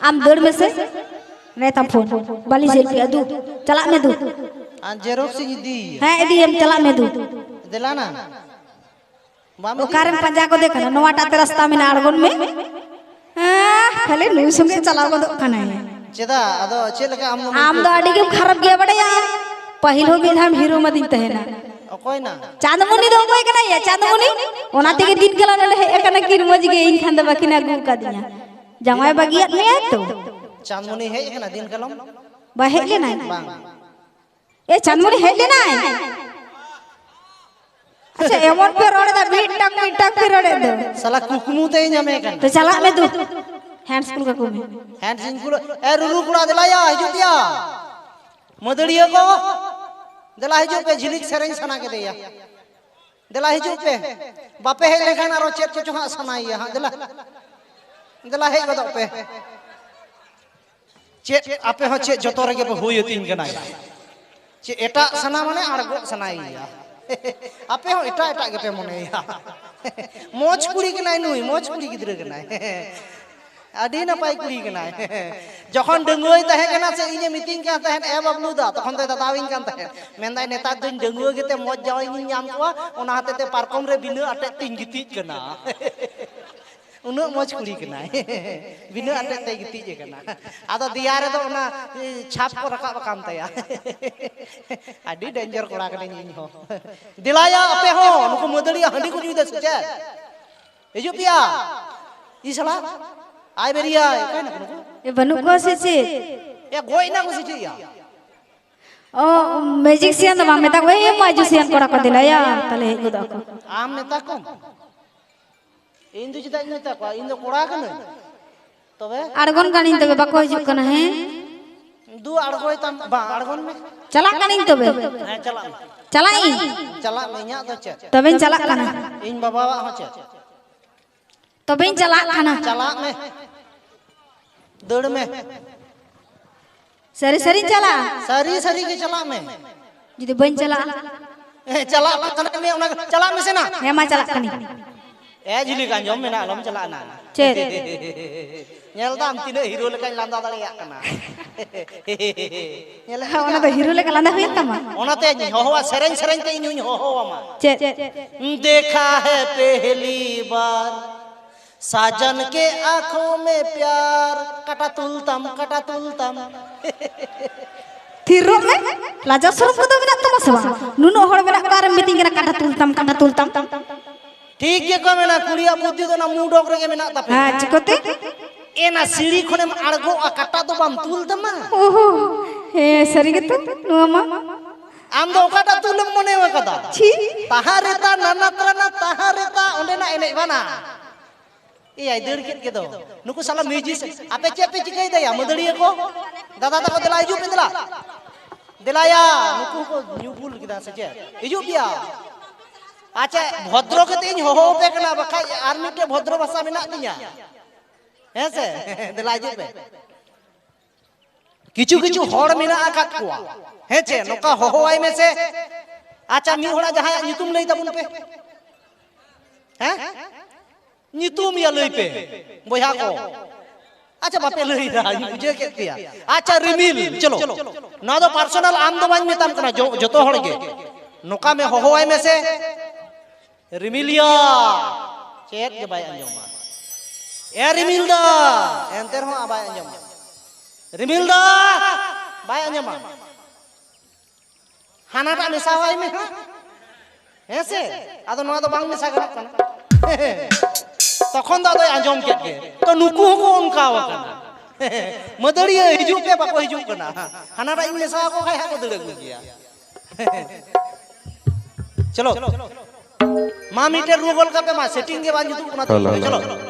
ᱟᱢ ᱫᱟᱹᱲ ᱢᱮᱥᱮ᱾ ᱱᱮᱛᱟᱢ ᱯᱷᱳᱱ᱾ ᱵᱟᱹᱞᱤᱧ ᱥᱮᱞᱯᱷᱤ ᱟᱫᱩ᱾ ᱪᱟᱞᱟᱜ ᱢᱮ ᱫᱩ᱾ ᱟᱨ ᱡᱮᱨᱚᱠᱥ ᱤᱧ ᱤᱫᱤᱭᱟ᱾ ᱦᱮᱸ, ᱤᱫᱤᱭᱮᱢ, ᱪᱟᱞᱟᱜ ᱢᱮ ᱫᱩ᱾ ᱫᱮᱞᱟᱱᱟ᱾ ᱵᱟᱢ ᱤᱫᱤ? ᱚᱠᱟᱨᱮᱢ ᱯᱟᱸᱡᱟ ᱜᱚᱫᱮ ᱠᱟᱱᱟ? ᱱᱚᱣᱟᱴᱟᱜ ᱛᱮ ᱨᱟᱥᱛᱟ ᱢᱮᱱᱟᱜᱼᱟ, ᱟᱬᱜᱚᱱ ᱢᱮ᱾ ᱦᱮᱸ, ᱠᱷᱟᱹᱞᱤ ᱱᱩᱭ ᱥᱚᱸᱜᱮ ᱪᱟᱞᱟᱣ ᱜᱚᱫᱚᱜ ᱠᱟᱱᱟᱭ᱾ ᱪᱮᱫᱟᱜ? ᱟᱫᱚ ᱪᱮᱫ ᱞᱮᱠᱟ ᱟᱢ ᱫᱚᱢ ᱟᱢ ᱫᱚ ᱟᱹᱭᱠᱟᱹᱣ ᱟᱹᱰᱤ ᱜᱮᱢ ᱠᱷᱟᱨᱟᱯ ᱜᱮᱭᱟ, ᱵᱟᱰᱟᱭᱟ᱾ ᱯᱟᱹᱦᱤᱞ ᱦᱚᱸ ᱢᱤᱫ ᱫᱷᱟᱣ ᱦᱤᱨᱳ ᱢᱟᱫᱤᱧ ᱛᱟᱦᱮᱱᱟ᱾ ᱚᱠᱚᱭ ᱱᱟ? ᱪᱟᱸᱫᱢᱩᱱᱤ ᱫᱚ ᱚᱠᱚᱭ ᱠᱟᱱᱟᱭ ᱭᱟ? ᱪᱟᱸᱫᱢᱩᱱᱤ? ᱚᱱᱟ ᱛᱮᱜᱮ ᱫᱤᱱ ᱠᱟᱞᱟ ᱱᱚᱰᱮ ᱦᱮᱡ ᱟᱠᱟᱱᱟ ᱠᱤᱱ ᱢᱚᱡᱽ ᱜᱮ, ᱤᱧ ᱠᱷᱟᱱ ᱫᱚ ᱵᱟᱹᱠᱤᱱ ᱟᱹᱜᱩ ᱟᱠᱟᱫᱤᱧᱟ᱾ ᱡᱟᱶᱟᱭ ᱵᱟᱹᱜᱤᱭᱟᱫ ᱢᱮᱭᱟᱭ ᱛᱚ᱾ ᱪᱟᱸᱫᱽᱢᱩᱱᱤ ᱦᱮᱡ ᱟᱠᱟᱱᱟ ᱫᱤᱱ ᱠᱟᱞᱚᱢ? ᱵᱟᱭ ᱦᱮᱡ ᱞᱮᱱᱟᱭ? ᱵᱟᱝ᱾ ᱮ, ᱪᱟᱸᱫᱽᱢᱩᱱᱤ ᱦᱮᱡ ᱞᱮᱱᱟᱭ? ᱟᱪᱪᱷᱟ, ᱮᱢᱚᱱ ᱯᱮ ᱨᱚᱲ ᱮᱫᱟ, ᱢᱤᱫᱴᱟᱝ ᱢᱤᱫᱴᱟᱝ ᱯᱮ ᱨᱚᱲ ᱮᱫ ᱫᱚ᱾ ᱥᱟᱞᱟ ᱠᱩᱠᱢᱩ ᱛᱮᱭ ᱧᱟᱢᱮ ᱠᱟᱱᱟ᱾ ᱛᱚ ᱪᱟᱞᱟᱜ ᱢᱮ ᱫᱩ, ᱦᱮᱱᱰᱥ ᱠᱩᱞ ᱠᱟᱠᱚ ᱢᱮ᱾ ᱦᱮᱸ, ᱡᱤᱧ ᱠᱩᱞ᱾ ᱮ, ᱨᱩᱨᱩ ᱠᱚᱲᱟ, ᱫᱮᱞᱟᱭᱟ, ᱦᱤᱡᱩᱜ ᱯᱮᱭᱟ᱾ ᱢᱟᱹᱫᱟᱹᱲᱤᱭᱟᱹ ᱠᱚ, ᱫᱮᱞᱟ ᱦᱤᱡᱩᱜ ᱯᱮ, ᱡᱷᱤᱞᱤᱠ ᱥᱮᱨᱮᱧ ᱥᱟᱱᱟ ᱠᱮᱫᱮᱭᱟ᱾ ᱫᱮᱞᱟ ᱦᱤᱡᱩᱜ ᱯᱮ, ᱵᱟᱯᱮ ᱦᱮᱡ ᱞᱮᱱᱠᱷᱟᱱ ᱟᱨᱚ ᱪᱮᱫ ᱠᱚᱪᱚ ᱦᱟᱸᱜ ᱥᱟᱱᱟᱭᱮᱭᱟ ᱦᱟᱸᱜ᱾ ᱫᱮᱞᱟ, ᱫᱮᱞᱟ ᱦᱮᱡ ᱜᱚᱫᱚᱜ ᱯᱮ᱾ ᱪᱮᱫ ᱟᱯᱮ ᱦᱚᱸ ᱪᱮᱫ ᱡᱚᱛᱚ ᱨᱮᱜᱮ ᱯᱮ ᱦᱩᱭ ᱟᱹᱛᱤᱧ ᱠᱟᱱᱟ? ᱪᱮᱫ ᱮᱴᱟᱜ ᱥᱟᱱᱟ ᱢᱟᱱᱮ ᱟᱬᱜᱚᱜ ᱥᱟᱱᱟᱭᱮᱭᱟ᱾ ᱟᱯᱮ ᱦᱚᱸ ᱮᱴᱟᱜ ᱮᱴᱟᱜ ᱜᱮᱯᱮ ᱢᱚᱱᱮᱭᱟ᱾ ᱢᱚᱡᱽ ᱠᱩᱲᱤ ᱠᱟᱱᱟᱭ ᱱᱩᱭ, ᱢᱚᱡᱽ ᱠᱩᱲᱤ ᱜᱤᱫᱽᱨᱟᱹ ᱠᱟᱱᱟᱭ᱾ ᱟᱹᱰᱤ ᱱᱟᱯᱟᱭ ᱠᱩᱲᱤ ᱠᱟᱱᱟᱭ᱾ ᱡᱚᱠᱷᱚᱱ ᱰᱟᱺᱜᱩᱣᱟᱹᱭ ᱛᱟᱦᱮᱸ ᱠᱟᱱᱟ ᱥᱮ, ᱤᱧᱮ ᱢᱤᱛᱟᱹᱧ ᱠᱟᱱ ᱛᱟᱦᱮᱸᱫ, "ᱮ ᱵᱟᱵᱞᱩ ᱫᱟ", ᱛᱚᱠᱷᱚᱱ ᱫᱚᱭ ᱫᱟᱫᱟᱣᱤᱧ ᱠᱟᱱ ᱛᱟᱦᱮᱸᱫ᱾ ᱢᱮᱱᱫᱟᱭ, "ᱱᱮᱛᱟᱨ ᱫᱚᱧ ᱰᱟᱺᱜᱩᱣᱟᱹ ᱜᱮᱛᱮ ᱢᱚᱡᱽ ᱡᱟᱶᱟᱭ ᱤᱧ ᱧᱟᱢ ᱠᱚᱣᱟ, ᱚᱱᱟ ᱦᱚᱛᱮᱡ ᱛᱮ ᱯᱟᱨᱠᱚᱢ ᱨᱮ ᱵᱤᱱᱟᱹ ᱟᱴᱮᱫ ᱛᱤᱧ ᱜᱤᱛᱤᱡ ᱠᱟᱱᱟ᱾" ᱩᱱᱟᱹᱜ ᱢᱚᱡᱽ ᱠᱩᱲᱤ ᱠᱟᱱᱟᱭ᱾ ᱵᱤᱱᱟᱹ ᱟᱴᱮᱫ ᱛᱮᱭ ᱜᱤᱛᱤᱡ ᱟᱠᱟᱱᱟ᱾ ᱟᱫᱚ ᱫᱮᱭᱟ ᱨᱮᱫᱚ ᱚᱱᱟ, ᱮ, ᱪᱷᱟᱯ ᱠᱚ ᱨᱟᱠᱟᱵ ᱟᱠᱟᱱ ᱛᱟᱭᱟ᱾ ᱟᱹᱰᱤ ᱰᱮᱧᱡᱟᱨ ᱠᱚᱲᱟ ᱠᱟᱹᱱᱟᱹᱧ ᱤᱧ ᱦᱚᱸ᱾ ᱫᱮᱞᱟᱭᱟ ᱟᱯᱮ ᱦᱚᱸ, ᱱᱩᱠᱩ ᱢᱟᱹᱫᱟᱹᱲᱤᱭᱟᱹ ᱦᱟᱺᱰᱤ ᱠᱚ ᱧᱩᱭᱮᱫᱟ ᱥᱮ ᱪᱮᱫ? ᱦᱤᱡᱩᱜ ᱯᱮᱭᱟ᱾ ᱤ ᱥᱟᱞᱟ, ᱟᱭ ᱵᱮᱨᱤᱭᱟᱭ, ᱚᱠᱟᱭ ᱱᱟᱠᱚ ᱱᱩᱠᱩ? ᱮ, ᱵᱟᱹᱱᱩᱜ ᱠᱚᱣᱟ ᱥᱮ ᱪᱮᱫ? ᱮ, ᱜᱚᱡ ᱮᱱᱟ ᱠᱚ ᱥᱮ ᱪᱮᱫ ᱭᱟ? ᱚ, ᱢᱮᱡᱤᱠᱥᱤᱭᱟᱱ ᱫᱚ ᱵᱟᱝ, ᱢᱮᱛᱟ ᱠᱚ, "ᱮᱭ ᱢᱟᱡᱩᱥᱤᱭᱟᱱ ᱠᱚᱲᱟ ᱠᱚ, ᱫᱮᱞᱟᱭᱟ", ᱛᱟᱦᱞᱮ ᱦᱮᱡ ᱜᱚᱫᱚᱜ ᱟᱠᱚ᱾ ᱟᱢ ᱢᱮᱛᱟ ᱠᱚᱢ᱾ ᱤᱧ ᱫᱚ ᱪᱮᱫᱟᱜ ᱤᱧ ᱢᱮᱛᱟ ᱠᱚᱣᱟ? ᱤᱧ ᱫᱚ ᱠᱚᱲᱟ ᱠᱟᱹᱱᱟᱹᱧ᱾ ᱛᱚᱵᱮ? ᱟᱬᱜᱚᱱ ᱠᱟᱹᱱᱟᱹᱧ, ᱛᱚᱵᱮ ᱵᱟᱠᱚ ᱦᱤᱡᱩᱜ ᱠᱟᱱᱟ, ᱦᱮᱸ? ᱫᱩ ᱟᱬᱜᱚᱭ ᱛᱟᱢ, ᱵᱟᱝ, ᱟᱬᱜᱚᱱ ᱢᱮ᱾ ᱪᱟᱞᱟᱜ ᱠᱟᱹᱱᱟᱹᱧ ᱛᱚᱵᱮ᱾ ᱦᱮᱸ, ᱪᱟᱞᱟᱜ ᱢᱮ᱾ ᱪᱟᱞᱟᱜ ᱤᱧ᱾ ᱪᱟᱞᱟᱜ ᱢᱮ, ᱤᱧᱟᱹᱜ ᱫᱚ ᱪᱮᱫ? ᱛᱚᱵᱮᱧ ᱪᱟᱞᱟᱜ ᱠᱟᱱᱟ᱾ ᱤᱧ ᱵᱟᱵᱟᱣᱟᱜ ᱦᱚᱸ ᱪᱮᱫ? ᱛᱚᱵᱮᱧ ᱪᱟᱞᱟᱜ ᱠᱟᱱᱟ᱾ ᱪᱟᱞᱟᱜ ᱢᱮ᱾ ᱫᱟᱹᱲ ᱢᱮ᱾ ᱥᱟᱹᱨᱤ ᱥᱟᱹᱨᱤᱧ ᱪᱟᱞᱟᱜᱼᱟ᱾ ᱥᱟᱹᱨᱤ ᱥᱟᱹᱨᱤ ᱜᱮ ᱪᱟᱞᱟᱜ ᱢᱮ᱾ ᱡᱩᱫᱤ ᱵᱟᱹᱧ ᱪᱟᱞᱟᱜᱼᱟ᱾ ᱦᱮᱸ, ᱪᱟᱞᱟᱜ ᱢᱮ, ᱪᱟᱞᱟᱜ ᱢᱮ, ᱚᱱᱟ ᱪᱟᱞᱟᱜ ᱢᱮᱥᱮ ᱱᱟ᱾ ᱦᱮᱸ, ᱢᱟ ᱪᱟᱞᱟᱜ ᱠᱟᱹᱱᱟᱹᱧ᱾ ᱮ ᱡᱷᱤᱞᱤᱠ, ᱟᱸᱡᱚᱢ ᱢᱮ ᱱᱟ, ᱟᱞᱚᱢ ᱪᱟᱞᱟᱜᱼᱟ ᱱᱟ᱾ ᱪᱮᱫ? ᱧᱮᱞ ᱫᱟᱢ ᱛᱤᱱᱟᱹᱜ ᱦᱤᱨᱳ ᱞᱮᱠᱟᱧ ᱞᱟᱸᱫᱟ ᱫᱟᱲᱮᱭᱟᱜ ᱠᱟᱱᱟ᱾ ᱧᱮᱞ ᱢᱮ᱾ ᱚᱱᱟ ᱫᱚ ᱦᱤᱨᱳ ᱞᱮᱠᱟ ᱞᱟᱸᱫᱟ ᱦᱩᱭᱮᱱ ᱛᱟᱢᱟ? ᱚᱱᱟᱛᱮ ᱦᱚᱦᱚᱣᱟ, ᱥᱮᱨᱮᱧ ᱥᱮᱨᱮᱧ ᱛᱮ ᱤᱧ ᱦᱚᱧ ᱦᱚᱦᱚᱣᱟᱢᱟ᱾ ᱪᱮᱫ? ᱫᱮᱠᱷᱟ ᱦᱮ ᱯᱮᱦᱞᱤ ᱵᱟᱨ, ᱥᱟᱡᱟᱱ ᱠᱮ ᱟᱸᱠᱷᱚ ᱢᱮ ᱯᱭᱟᱨ, ᱠᱟᱴᱟ ᱛᱩᱞ ᱛᱟᱢ, ᱠᱟᱴᱟ ᱛᱩᱞ ᱛᱟᱢ᱾ ᱛᱷᱤᱨᱚᱜ ᱢᱮ᱾ ᱞᱟᱡᱟ ᱥᱚᱨᱚᱢ ᱠᱚᱫᱚ ᱢᱮᱱᱟᱜ ᱛᱟᱢᱟ ᱥᱮ ᱵᱟᱝ? ᱱᱩᱱᱟᱹᱜ ᱦᱚᱲ ᱢᱮᱱᱟᱜ ᱠᱚᱣᱟ, ᱟᱨᱮᱢ ᱢᱤᱛᱟᱹᱧ ᱠᱟᱱᱟ, "ᱠᱟᱴᱟ ᱛᱩᱞ ᱛᱟᱢ, ᱠᱟᱴᱟ ᱛᱩᱞ ᱛᱟᱢ"? ᱴᱷᱤᱠ ᱜᱮᱠᱚ ᱢᱮᱱᱟ, ᱠᱩᱲᱤᱭᱟᱜ ᱵᱩᱫᱽᱫᱷᱤ ᱫᱚ ᱚᱱᱟ ᱢᱩᱰᱚᱠ ᱨᱮᱜᱮ ᱢᱮᱱᱟᱜ ᱛᱟᱯᱮᱭᱟ᱾ ᱦᱮᱸ, ᱪᱤᱠᱟᱹᱛᱮ? ᱮᱱᱟ ᱥᱤᱲᱤ ᱠᱷᱚᱱᱮᱢ ᱟᱬᱜᱚᱜᱼᱟ, ᱠᱟᱴᱟ ᱫᱚ ᱵᱟᱢ ᱛᱩᱞ ᱛᱟᱢᱟ? ᱳᱦᱳ, ᱦᱮᱸ, ᱥᱟᱹᱨᱤ ᱜᱮᱛᱚ, ᱱᱚᱣᱟ ᱢᱟ᱾ ᱟᱢ ᱫᱚ ᱚᱠᱟᱴᱟᱜ ᱛᱩᱞᱮᱢ ᱢᱚᱱᱮ ᱟᱠᱟᱫᱟ? ᱪᱷᱤ᱾ ᱛᱟᱦᱟᱨᱮᱛᱟ ᱱᱟᱱᱟᱛᱨᱟᱱᱟ ᱛᱟᱦᱟᱨᱮᱛᱟ, ᱚᱸᱰᱮᱱᱟᱜ ᱮᱱᱮᱡ ᱵᱟᱱᱟ᱾ ᱮᱭᱟᱭ, ᱫᱟᱹᱲ ᱠᱮᱫ ᱜᱮ ᱫᱚ᱾ ᱱᱩᱠᱩ ᱥᱟᱞᱟ music, ᱟᱯᱮ ᱪᱮᱫ ᱯᱮ ᱪᱤᱠᱟᱹᱭ ᱫᱟ ᱭᱟ? ᱢᱟᱹᱫᱟᱹᱲᱤᱭᱟᱹ ᱠᱚ, ᱫᱟᱫᱟ ᱛᱟᱠᱚ, ᱫᱮᱞᱟ ᱦᱤᱡᱩᱜ ᱯᱮ, ᱫᱮᱞᱟ᱾ ᱫᱮᱞᱟᱭᱟ, ᱱᱩᱠᱩ ᱠᱚ ᱧᱩ ᱵᱩᱞ ᱠᱮᱫᱟ ᱥᱮ ᱪᱮᱫ? ᱦᱤᱡᱩᱜ ᱯᱮᱭᱟ᱾ ᱟᱪᱪᱷᱟ, ᱵᱷᱚᱫᱨᱚ ᱠᱟᱛᱮ ᱤᱧ ᱦᱚᱦᱚ ᱟᱯᱮ ᱠᱟᱱᱟ, ᱵᱟᱠᱷᱟᱡ ᱟᱨ ᱢᱤᱫᱴᱮᱡ ᱵᱷᱚᱫᱨᱚ ᱵᱷᱟᱥᱟ ᱢᱮᱱᱟᱜ ᱛᱤᱧᱟ᱾ ᱦᱮᱸ ᱥᱮ? ᱫᱮᱞᱟ ᱦᱤᱡᱩᱜ ᱯᱮ᱾ ᱠᱤᱪᱷᱩ ᱠᱤᱪᱷᱩ ᱦᱚᱲ ᱢᱮᱱᱟᱜ ᱟᱠᱟᱫ ᱠᱚᱣᱟ, ᱦᱮᱸ ᱪᱮ, ᱱᱚᱝᱠᱟ ᱦᱚᱦᱚᱣᱟᱭ ᱢᱮᱥᱮ᱾ ᱟᱪᱪᱷᱟ, ᱢᱤᱫ ᱦᱚᱲᱟᱜ ᱡᱟᱦᱟᱸᱭᱟᱜ ᱧᱩᱛᱩᱢ ᱞᱟᱹᱭ ᱛᱟᱵᱚᱱ ᱯᱮ᱾ ᱦᱮᱸ? ᱧᱩᱛᱩᱢ ᱭᱟ ᱞᱟᱹᱭ ᱯᱮ, ᱵᱚᱭᱦᱟ ᱠᱚ᱾ ᱟᱪᱪᱷᱟ, ᱵᱟᱯᱮ ᱞᱟᱹᱭ ᱫᱟ, ᱤᱧ ᱵᱩᱡᱷᱟᱹᱣ ᱠᱮᱫ ᱯᱮᱭᱟ᱾ ᱟᱪᱪᱷᱟ, ᱨᱤᱢᱤᱞ, ᱪᱚᱞᱚ᱾ ᱱᱚᱣᱟ ᱫᱚ personal, ᱟᱢ ᱫᱚ ᱵᱟᱹᱧ ᱢᱮᱛᱟᱢ ᱠᱟᱱᱟ, ᱡᱚ-, ᱡᱚᱛᱚ ᱦᱚᱲ ᱜᱮ᱾ ᱱᱚᱝᱠᱟ ᱢᱮ, ᱦᱚᱦᱚᱣᱟᱭ ᱢᱮᱥᱮ᱾ ᱨᱤᱢᱤᱞ ᱭᱟ, ᱪᱮᱫ ᱜᱮ ᱵᱟᱭ ᱟᱸᱡᱚᱢᱟ᱾ ᱮ ᱨᱤᱢᱤᱞ ᱫᱟ, ᱮᱱᱛᱮ ᱨᱮᱦᱚᱸ ᱵᱟᱭ ᱟᱸᱡᱚᱢᱟ᱾ ᱨᱤᱢᱤᱞ ᱫᱟ, ᱵᱟᱭ ᱟᱸᱡᱚᱢᱟ᱾ ᱦᱟᱱᱟᱴᱟᱜ ᱢᱮᱥᱟᱣᱟᱭ ᱢᱮ ᱦᱟᱸᱜ᱾ ᱦᱮᱸ ᱥᱮ? ᱟᱫᱚ ᱱᱚᱣᱟ ᱫᱚ ᱵᱟᱝ ᱢᱮᱥᱟ ᱜᱟᱱᱚᱜ ᱠᱟᱱᱟ᱾ ᱛᱚᱠᱷᱚᱱ ᱫᱚ ᱟᱫᱚᱭ ᱟᱸᱡᱚᱢ ᱠᱮᱫ ᱜᱮ᱾ ᱛᱚ, ᱱᱩᱠᱩ ᱦᱚᱸᱠᱚ ᱚᱱᱠᱟᱣ ᱟᱠᱟᱱᱟ᱾ ᱢᱟᱹᱫᱟᱹᱲᱤᱭᱟᱹ ᱦᱤᱡᱩᱜ ᱯᱮ, ᱵᱟᱠᱚ ᱦᱤᱡᱩᱜ ᱠᱟᱱᱟ᱾ ᱦᱟᱱᱟᱴᱟᱜ ᱤᱧ ᱢᱮᱥᱟ ᱟᱠᱚ ᱠᱷᱟᱡ ᱦᱟᱸᱜ ᱠᱚ ᱫᱟᱹᱲ ᱟᱹᱜᱩ ᱜᱮᱭᱟ᱾ ᱪᱚᱞᱚ᱾ ᱢᱟ, ᱢᱤᱫᱴᱮᱱ ᱨᱩ ᱜᱚᱞ ᱠᱟᱯᱮ ᱢᱟ, setting ᱜᱮ ᱵᱟᱝ ᱡᱩᱛᱩᱜ ᱠᱟᱱᱟ᱾ Hello, hello. ᱪᱚᱞᱚ᱾